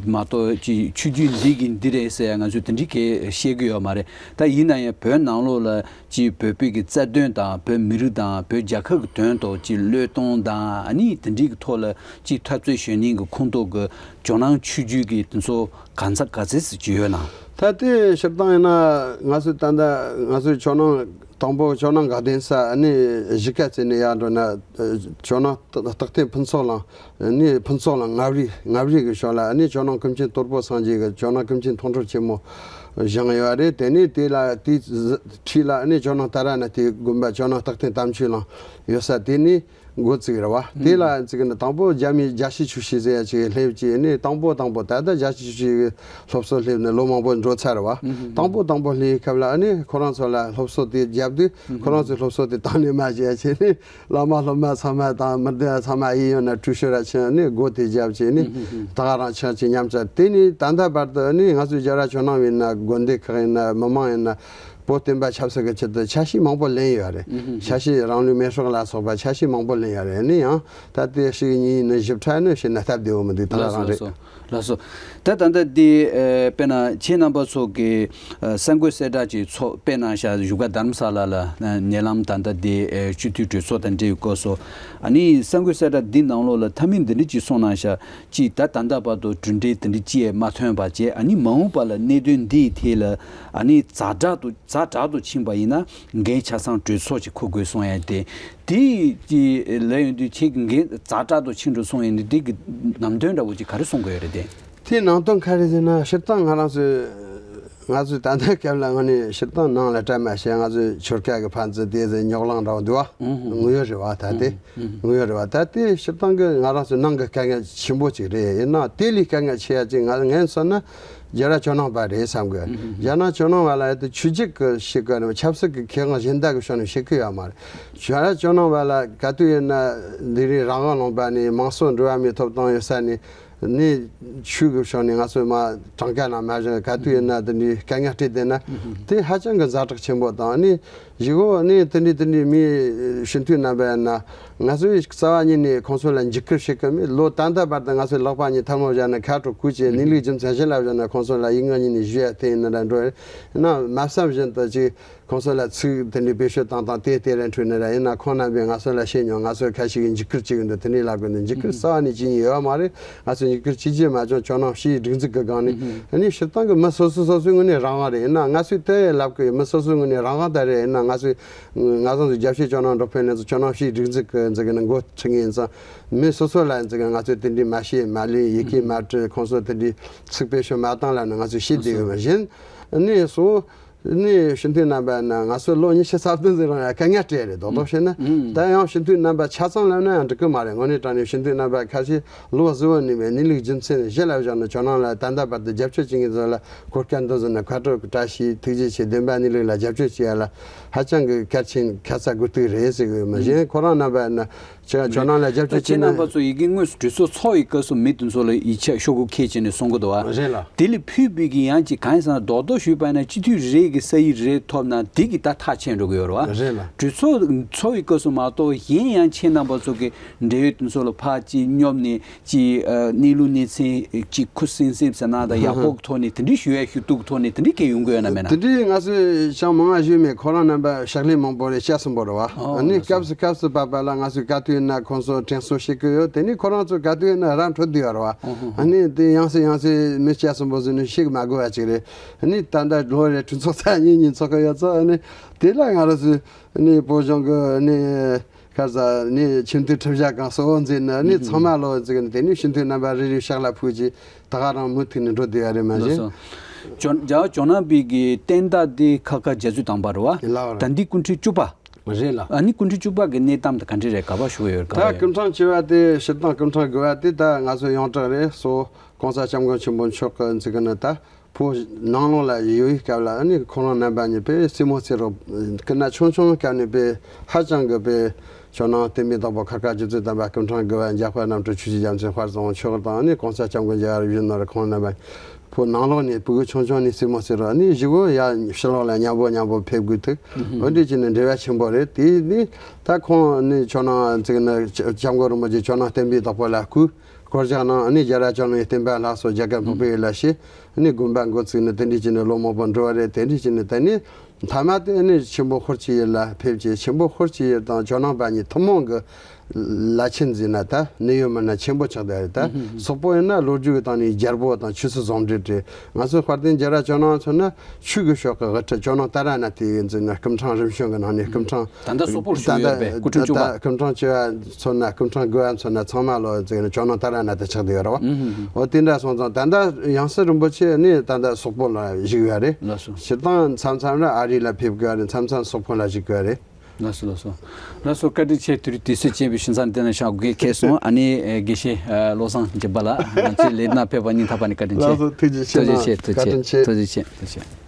མ་གཏོགས་ཅིག་ཆོས་བརྒྱུད་འདི་གི་འདི་རེད་ཟེར་ཡ་ང་ཚོས་དེ་འདྲའི་གི་བཤད་གི་ཡོད་མ་རེད། ད་ཡིན་ན་ཡང་བོད་ནང་ལོགས་ལ་ཅིག་བོད་པའི་གི་རྩ་དོན་དང་བོད་མི་རིགས་དང་བོད་རྒྱལ་ཁབ་ཀྱི་དོན་དུ་ཅིག་བློས་གཏོང་དང་ཨ་ནི་དེ་འདྲའི་གི་ཐོག་ལ་ཅིག་འཐབ་རྩོད་བྱེད་མཁན་གི་ཁོངས་གཏོགས་གི་ཇོ་ནང་ཆོས་བརྒྱུད་ཀྱི་དེ་ཚོ་གང་ཚ་ག་ཚད་ཟིག་ཅིག་ཡོད་ན། ད་ལྟའི་སྤྱིར་བཏང་ཡིན་ན་ང་ཚོའི་ད་ལྟ་ང་ཚོའི་ཇོ་ནང་དང་པོ་ཇོ་ནང་དགའ་ལྡན་ས་ཨ་ནི་གཞིས་ཀ་རྩེ་ནས་ཡར་འགྲོ་ན་ཇོ་ནང་རྟག་བརྟན་ཕུན་ཚོགས་གླིང་ནས་ཕུན་ཚོགས་གླིང་ལྔ་རིག་ལྔ་རིག་གི་ཕྱོགས་ལ་ཨ་ནི་ཇོ་ནང་ཀུན་མཁྱེན་དོལ་པོ་སངས་རྒྱས་ཀྱི་ཇོ་ནང་ཀུན་མཁྱེན་མཐོང་གྲོལ་ཆེན་མོ་བཞེངས་ཡོད་རེད། དེ་ནས་དེ་ལ་དེའི་འཁྲིས་ལ་ཨ་ནི་ཇོ་ནང་ཏཱ་ར་ནཱ་ཐའི་དགོན་པ་ཇོ་ནང་རྟག་བརྟན་དམ་ཆོས་གླིང་ཡོད་ས་དེ་ནས། འགོ་བཙུགས་རེད་བ། དེ་ལ་ཅིག་ནི་དང་པོ་རྒྱ་མི་རྒྱལ་སྤྱིའི་ཆོས་སྲིད་ཟེར་ཡ་ཅིག་སླེབས་ཀྱི་ནི་དང་པོ་དང་པོ་ད་ལྟ་རྒྱལ་སྤྱིའི་ཆོས་སྲིད་ཀྱི་སློབ་གསོ་སླེབས་ནས་ལོ་མང་པོ་འགྲོ་ཚར་བ། དང་པོ་དང་པོ་སླེབས་སྐབས་ལ་ཨ་ནི་ཁོ་རང་ཚོ་ལ་སློབ་གསོ་དེ་བརྒྱབ་དུས་ཁོ་རང་ཚོའི་སློབ་གསོ་དེ་གཏན་ནས་མ་བྱས་ཀྱི་ནི་བླ་མ་སློབ་མ་ཚང་མ་དང་མི་སྡེ་ཚང་མ་ཨེ་ཡོད་ན་ཀྲུའུ་ཞི་ར་ཆེན་ནི་སྒོ་དེ་བརྒྱབ་ཀྱི་ནི་ད་ག་རང་ཆགས་ཀྱི་མཉམ་ཆགས་དེ་ནི་ད་ལྟ་བར་དུ་ཨ་ནི་ང་ཚོའི་རྒྱལ་རབས་ཇོ་ནང་ཡིན་ན་དགོན་སྡེ་ཁག་ཡིན་ན་མི་མང་ཡིན་ན། བོད་བསྟན་པ་ཆབ་སྲིད་ཀྱི་ཆེད་དུ་ཆ་ཤས་མང་པོ་ལེན་ཡོད་རེད། ཆ་ཤས་རང་ལུས་མེ་སྲེག་ལ་སོགས་པ་ཆ་ཤས་མང་པོ་ལེན་ཡོད་རེད། ནི་ཡང་ད་ལྟའི་ཞིག་གཉིས་ནི་ཞིབ་ཕྲ་ནི་བཤད་ན་སྟབས་བདེ་བོ་མི་འདུག་ད་ག་རང་རེད། ལགས་སོ། ད་ད་ལྟ་འདི་ཨ་དཔེར་ན་ཁྱེད་རྣམ་པ་ཚོ་གི་ཨ་གསར་འགོད་གསལ་བསྒྲགས་ཀྱི་ཚོགས་དཔེར་ན་ཤག་བཞུགས་སྒར་རྡ་རམ་ས་ལ་ལ་ཨ་ཉེ་ལམ་ད་ལྟ་འདི་ཨ་སྤྱི་འཐུས་གྲོས་ཚོགས་དང་འབྲེལ་ཡོད་སྐོར་སོགས་ཨ་ནི་གསར་འགོད་གསལ་བསྒྲགས་འདི་ནང་ལོགས་ལ་མཐའ་མའི་འདི་འདྲ་ཅིག་གསུངས་གནང་ཤག་ཅིག་ད་ད་ལྟ་བར་དུ་གྲུབ་འབྲས་དེ་འདྲ་ཅི་ཡང་མ་ཐོན་པ་བྱས་ཨ་ནི་མ་འོངས་པ་ལ་གནད་དོན་འདིའི་ཐད་ལ་ཨ་ནི་ཛ་དྲག་ཏུ་ཛ་དྲག་ཏུ་ཕྱིན་པ་ཡིན་ན་འགན་ཆ་ཚང་གྲོས་ཚོགས་ཀྱིས་འཁུར་དགོས་གསུང་ཡ་དེ་དེ་ཅི་ལབ་ཡོང་དུས་ཁྱེད་ཀྱི་འགན་ཛ་དྲག་ཏུ་ཕྱིན་འགྲོ་གསུང་ཡ་ནི་དེ་གི་ནང་དོན་འདྲ་བོ་ཅིག་ག་རེ་གསུང་དགོས་ཡོད་རེད་དེ། དེའི་ནང་དོན་ག་རེ་ཟེར་ན་སྤྱིར་བཏང་ང་རང་ཚོས་ང་ཚོས་ད་ལྟའི་སྐབས་ལ་དངོས་གནས་སྤྱིར་བཏང་ནང་ལ་གྲ་མ་བཤད་ང་ཚོས་ཆོལ་ཁ་གི་ཕན་ཚུན་དེ་ཟེར་རྙོག་གླེང་འདྲ་བོ་འདུག་བ། དངོས་ཡོད་རེད་བ་ད་དེ། དངོས་ཡོད་རེད་བ། ད་དེ་སྤྱིར་བཏང་གི་ང་རང་ཚོའི་ནང་གི་དཀའ་ངལ་ཆེན་པོ་ཅིག་རེད། ཡིན་ནའང་དེ་ལས་དཀའ་ངལ་ཆེ་ཡ་ཅིག་ང་ངས་མཚོན་ན་རྒྱལ་རབས་ཇོ་ནང་པ་རེད་བསམ་གི། རྒྱལ་ནང་ཇོ་ནང་པ་ལ་ཡ་དེ་ཆོས་བརྒྱུད་ཀྱི་ཞིག་གི་ཆབ་སྲིད་ཀྱི་ཁེ་དབང་གཞན་དག་གི་ཕྱོགས་ནས་བཤད་གི་ཡོད་མ་རེད། རྒྱལ་རབས་ཇོ་ནང་པ་ལ་ག་དུས་ཡིན་ན་འདི་རིང་རང་དབང་ལུང་པ་ནས་མང་གཙོ་འགྲོ་བ་མིའི་ཐོབ་ཐང་ཡོད་ས་ནས་ནས་ཆོས་ཀྱི་ཕྱོགས་ནས་ང་ཚོས་མ་གྲངས་ཀ་ནང་མ་བཞག་ག་དུས་ཡིན་ན་འདི་འདྲའི་དཀའ་ངལ་འཕྲད་བསྡད་ན་དེ་ཧ་ཅང་གི་ཛ་དྲག་ཆེན་པོ་དང་ནི། གཞུག་གུ་ནི་དེ་འདྲའི་དེ་འདྲའི་མིའི་སྤྱི་འཐུས་རྣམ་པ་ཡིན་ན་ང་ཚོའི་རྩ་བ་ཉིད་ནས་ཁོང་ཚོ་ལ་འཇིགས་སྐུལ་བྱེད་ཀྱི་མེད། ལོ་ད་ལྟ་བར་དུ་ང་ཚོའི་ལག་པ་གཉིས་ཐལ་མོ་སྦྱར་ནས་ཁ་དྲོ་གུས་ཀྱི་གནས་ལུགས་རྒྱུ་མཚན་གཞི་ལ་བཞག་ན་ཁོང་ཚོ་ལ་ཡིག་ངག་གཉིས་ནས་ཞུ་ཡ་དེ་ཡིན་ན་འདྲ་འགྲོ་ཡིན་ན་མ་བསམ་བཞིན་དུ་ཅིག་ཁོང་ཚོ་ལ་ཚིག་དེ་འདྲའི་བེད་སྤྱོད་བཏང་སྟངས་དེ་དེ་རིང་འཕྲོས་ནས་ར། ཡིན་ན་ཁོང་རྣམ་པས་ང་ཚོ་ལ་བཤད་མྱོང་། ང་ཚོར་ཁ་ཤས་ཀྱིས་འཇིགས་སྐུལ་བྱེད་ཀྱི་འདུག་དེ་འདྲའི་ལབ་གི་འདུག་འཇིགས་སྐུལ་རྩ་བ་ནས་བྱེད་ཉན་ཡོད་མ་རེད། ང་ཚོས་འཇིགས་སྐུལ་བྱེད་ཀྱི་མ་བྱུང་། ཇོ་ནང་ཕྱིའི་སྒྲིག་འཛུགས་ཀྱི་སྒང་ནས། ཨ་ནི་སྤྱིར་བཏང་གི་མི་སོ་སོ་སོ་སོའི་ངོས་ནས་རང་དབང་རེད། ཡིན་ན་ང་ཚོས་དེ་ལབ་གི་ཡོད། མི་སོ་སོའི་ངོས་ནས་རང་དབང་ད་རེད། ཡིན་ན་ང་ཚོས་ང་ཚོ་ཚོའི་རྒྱབ་སྐྱོར་ཇོ་ནང་འགྲོ་ཕན་ལེན་ཚོ་ཇོ་ནང་ཕྱིའི་སྒྲིག་འཛུགས་ཀྱི་འཛིན་གྱི་ནི་འགོ་ཁྲིད་མཁན་ཡིན་ཙང་། མི་སོ་སོ་ལ་འཛིན་གྱི་ང་ཚོས་དེ་འདྲའི་མ་བཤད་མ་ལས། ཡི་གེ་མ་བྲིས། ཁོང་ཚོ་དེ་འདྲའི་ཚིག་བེད་སྤྱོད་མ་བཏང་ལབ་ནས་ང་ཚོས་བཤད་བསྡད་ཡོད་པ་བཞིན། ཨ་ནི་སོ། ནི་སྤྱི་འཐུས་རྣམ་པ་ན་ང་ཚོ་ལོ་ཉི་ཤུ་རྩ་བདུན་ཟིན་རང་ཡང་དཀའ་ངལ་སྤྲད་རེད། རྡོག་རྡོག་བཤད་ན། ད་ཡང་སྤྱི་འཐུས་རྣམ་པ་ཆ་ཚང་ལབ་ན་ཡང་འགྲིག་གི་མ་རེད། དངོས་གནས་དྲང་གནས་སྤྱི་འཐུས་རྣམ་པ་ཁ་ཤས་ལོ་གཟུ་བོར་གནས་པའི་གནས་ལུགས་རྒྱུ་མཚན་གཞི་ལ་བཞག་ནས་ཇོ་ནང་ལ་ད་ལྟ་བར་དུ་རྒྱབ་སྐྱོར་བྱེད་མཁན་ཚོ་ལ་གོ་སྐབས་འདི་བཟུང་ནས་ཁ་དྲོ་གི་བཀྲ་ཤིས་ཐུགས་རྗེ་ཆེ། བདེན་པ་གནས་ལུགས་ལ་རྒྱབ་སྐྱོར་བྱེད་ཡ་ལ་ཧ་ཅང་གི་གལ་ཆེན་ཁ་ཚ་དགོས་གཏུགས་རེད་ཟེར་གི་ཡོད། མ་གཞན་ཁོ་རང་རྣམ་པ་ན་ཇོ་ཇོ་ནང་ལ་རྒྱབ་སྐྱོར་ཁྱེད་བྱེད་ན། རྣམ་པ་ཚོ་ཡི་གེ་དངོས་སུ་གྲོས་ཚོགས་ཚོགས་པའི་སྐབས་སུ་མི་དེ་ཚོ་ལ་ཡིག་ཆ་ཤོག་གུ་འཁྱེར་བྱས་ནས་གསུང་གི་འདུག་བ། རེད་ལ། དེ་ལས་ཕུད་པའི་གི་ཡང་ཅིག་གང་ཡིན་ཟེར་ན། རྡོག་རྡོག་ཞུས་པ་ན་སྤྱི་འཐུས་རེ་གི་ས་ཡིག་རེ་ཐོབ་ན་དེ་གི་ད་ཐག་ཆད་འགྲོ་གི་ཡོད་རེད་བ། རེད་ལ། གྲོས་ཚོགས་ཚོགས་པའི་སྐབས་སུ་མ་གཏོགས་གཞན་ཡང་ཁྱེད་རྣམ་པ་ཚོ་གི་འབྲེལ་ཡོད་དེ་ཚོ་ལ་ཕར་ཅིག་སྙོབ་ནས་ཅིག་ཨ་གནས་ལུགས་གནས་ཚུལ་ཅིག་ཁུ་སིམ་སིམ་ཟེར་ན་ད་ཡག་པོ་གི་ཐོག་ནས་དེ་འདྲའི་ཞུ་ཡ་ཞུ་གཏུག་གི་ཐོག་ནས་དེ་འདྲའི་སྐད་ཡོང་གི་ཡོད་ན་མེད་ན། དེ་འདྲའི་ང་ཚོས་ཅང་མང་བ་ཞུས་མེད། ཁོ་རང་རྣམ་པ་ཕྱག་ལས་མང་པོ་རེད། བྱས་ཙང་འབོར་བ། ཨོ་ཨ་ནི་ལགས་སོ། སྐབས་སུ་བབ་པ་ལ་ང་ཚོས་ག་དུས་ཡིན་ན་ཁོང་ཚོར་དྲན་གསོ་བྱེད་ཀྱི་ཡོད། དེ་ནི་ཁོ་རང་ཚོ་ག་དུས་ཡིན་ན་རང་འཕྲོད་བསྡད་ཡོད་རེད་བ། ཨོ་ཧོ། ཨ་ནི་དེ་ཡང་སེ་ཡང་སེ་མི་བྱས་ཙང་འབོར་ཟེར་ནས་བཤད་མ་དགོས་པ་ཅིག་རེད། ཨ་ནི་ད་ལྟ་ལོ་རེ་གྲོས་ཚོགས་ཚར་གཉིས་གཉིས་ཚོགས་ཀྱི་ཡོད་ཙང་། ཨ་ནི་དེ་ལ་ང་རང་ཚོས་ཨ་ནི་བོད་གཞུང་གི་ཨ་ནི་ཁ་ས་ནི་ཁྱིམ་མཐུན་ཁྲིམས་ཞབས་ཁང་གཙོ་བོ་འཛིན་ནས་ནི་ཚང་མ་ལོ་ཟིག་ནི་དེ་ནི་སྤྱི་འཐུས་རྣམ་པ་རེ་རེའི་ཕྱག་ལ་ཕུལ་གྱིས་ད་ག་རང་མུ་མཐུད་ནས་འགྲོ་བསྡད་ཡ་རེད། མ་ལགས་གཞན། སོ། ཇོ་ཇོ་ཇོ་ནང་པའི་གི་བསྟན་བདག་འདི་ཁ་ཁ་རྒྱ་མཚོའི་དང་པ་རེད་བ། ལགས་རེད། ད་འདི་སྐུ་ཕྲེང་བཅུ་པ། རེད་ལ། ཨ་ནི་སྐུ་ཕྲེང་བཅུ་པ་གི་གནས་སྟངས་དེ་ག་འདྲ་རེད། ག་པར་བཞུགས་ཡོད་ག་པར་ད་ཡོད། སྐུ་ཕྲེང་བཅུ་པ་དེ་སྤྱིར་བཏང་སྐུ་ཕྲེང་དགུ་པ་དེ་ད་ང་ཚོ་ཡོངས་གྲགས་རེད། སོ་༸གོང་ས་༸སྐྱབས་མགོན་ཆེན་པོ་མཆོག་གི་འཛིན་གི་ནི་ད། བོད་ནང་ལོགས་ལ་ཡོད་པའི་སྐབས་ལ་ཨ་ནི་ཁོང་རང་རྣམ་པ་གཉིས་པོས་རྩེད་མོ་རྩེ་རོགས། སྐུ་ན་ཆུང་ཆུང་སྐབས་ནས་པས་ཧ་ཅང་གི་པས་ཇོ་ནང་བསྟན་པའི་བདག་པོ་ཁ་ཁ་རྒྱ་མཚོའི་དམ་པ་སྐུ་ཕྲེང་དགུ་པ་འཇམ་དཔལ་རྣམ་གྲོལ་ཆོས་ཀྱི་རྒྱལ་མཚན་དཔལ་བཟང་པོ་མཆོག་དང་ཨ་ནི་༸གོང་ས་༸སྐྱབས་མགོན་རྒྱལ་བ་ཡིད་བཞིན་ནོར་བུ་ཁོང་རྣམ་པ་བོད་ནང་ལོགས་ནས་ཕྲུ་གུ་ཆུང་ཆུང་ནས་རྩེད་མོ་རྩེ་རོགས། ཨ་ནི་གཞུག་གུ་ཡ་ཕྱི་ལོགས་ལ་མཉམ་པོ་མཉམ་པོ་ཕེབས་དགོས་ཐུག་འོ་འདྲ་བྱས་ནས་འབྲེལ་བ་ཆེན་པོ་རེད། དེ་ནི་ད་ཁོང་ནི་ཇོ་ནང་ཅིག་ནི་སྐྱབས་མགོན་རིན་པོ་ཆེ་ཇོ་ནང་བསྟན་པའི་བདག་པོ་ལ་སྐུ། སྐོར་རྒྱག་གནང་། ཨ་ནི་རྒྱལ་རབས་ཇོ་ནང་གི་བསྟན་པ་ལྷ་སོགས་རྒྱལ་ཁབ་འཕགས་པའི་ཡུལ་ལ་ཕྱིན། ཨ་ནི་དགོན་པ་འགོ་བཙུགས་ནས་དེ་འདྲ་བྱས་ནས་ལོ་མང་པོ་འགྲོ་བ་རེད། དེ་འདྲ་བྱས་ནས་ད་ནི་མཐའ་མ་དེ་ཨ་ནི་ཆེན་པོ་ཧོར་གྱི་ཡུལ་ལ་ཕེབས་རྗེས་ཆེན་པོ་ཧོར་གྱི་ཡུལ་དང་ཇོ་ནང་པ་གཉིས་ཐུན་མོང་གི་བླ་ཆེན་ཟེར་ན་ད་གནད་ཡོད་མི་སྣ་ཆེན་པོ་ཆགས་བསྡད་རེད། ད་སོག་པོ་ཡིན་ན་ལོ་རྒྱུས་ཀྱི་སྟེང་ནས་རྒྱལ་པོ་དང་ཆོས་སྲིད་ཟུང་འབྲེལ་རེད། ང་ཚོ་དཔལ་ལྡན་རྒྱལ་རབས་ཇོ་ནང་མཚོན་ན་ཆོས་ཀྱི་ཕྱོགས་ཀྱི་དབུ་ཁྲིད་ཇོ་ནང་ཏཱ་ར་ནཱ་ཐའི་ཡིན་ཟེར་ན་སྐུ་ཕྲེང་རིམ་བྱོན་གྱི་ནང་ནས་སྐུ་ཕྲེང་ད་ལྟ་སོག་པོར་བཞུགས་ཡོད་པའི་སྐུ་ཕྲེང་བཅུ་པ། ད་ལྟ་སྐུ་ཕྲེང་བཅུ་པ་མཚོན་ན་སྐུ་ཕྲེང་དགུ་པ་མཚོན་ན་ཚང་མ་ལོ་ཟེར་ན་ཇོ་ནང་ཏཱ་ར་ནཱ་ཐ་ཆགས་བསྡད་ཡོད་རེད་བ། འོ་དེ་འདྲ་སོང་ཙང་ད་ལྟ་ཡང་སྲིད་རིན་པོ་ཆེ་ནི་ད་ལྟ་སོག་པོ་ལ་བཞུགས་ཡོད་རེད། ལགས་སོ། སྤྱིར་བཏང་མཚམས་མཚམས་རེ་ཨ་རི་ལ་ཕེབས་དགོས་རེད། མཚམས་མཚམས་སོག་པོ་ལ་བཞུགས་དགོས་རེད། ལགས་སོ་ལགས་སོ། ལགས་སོ། བཀའ་དྲིན་ཆེ། དུས་དུས་ཚོད་ཅན་པའི་ཞིང་ཚང་འདི་ན་ཤག་དགོས་ཁེལ་སོང་། ཨ་ནི་དགེ་བཤེས་བློ་བཟང་འཇམ་དཔལ་ལགས་ང་ཚོའི་ལས་སྣ་ཕེབས་པ་སྙིང་ཐག་པ་ནས་བཀའ་དྲིན་ཆེ། ལགས་སོ། ཐུགས་རྗེ་ཆེ་གནང་། ཐུགས་རྗེ་ཆེ། བཀའ་དྲིན་ཆེ། ཐུགས་རྗེ་ཆེ། ཐུགས་རྗེ་ཆེ།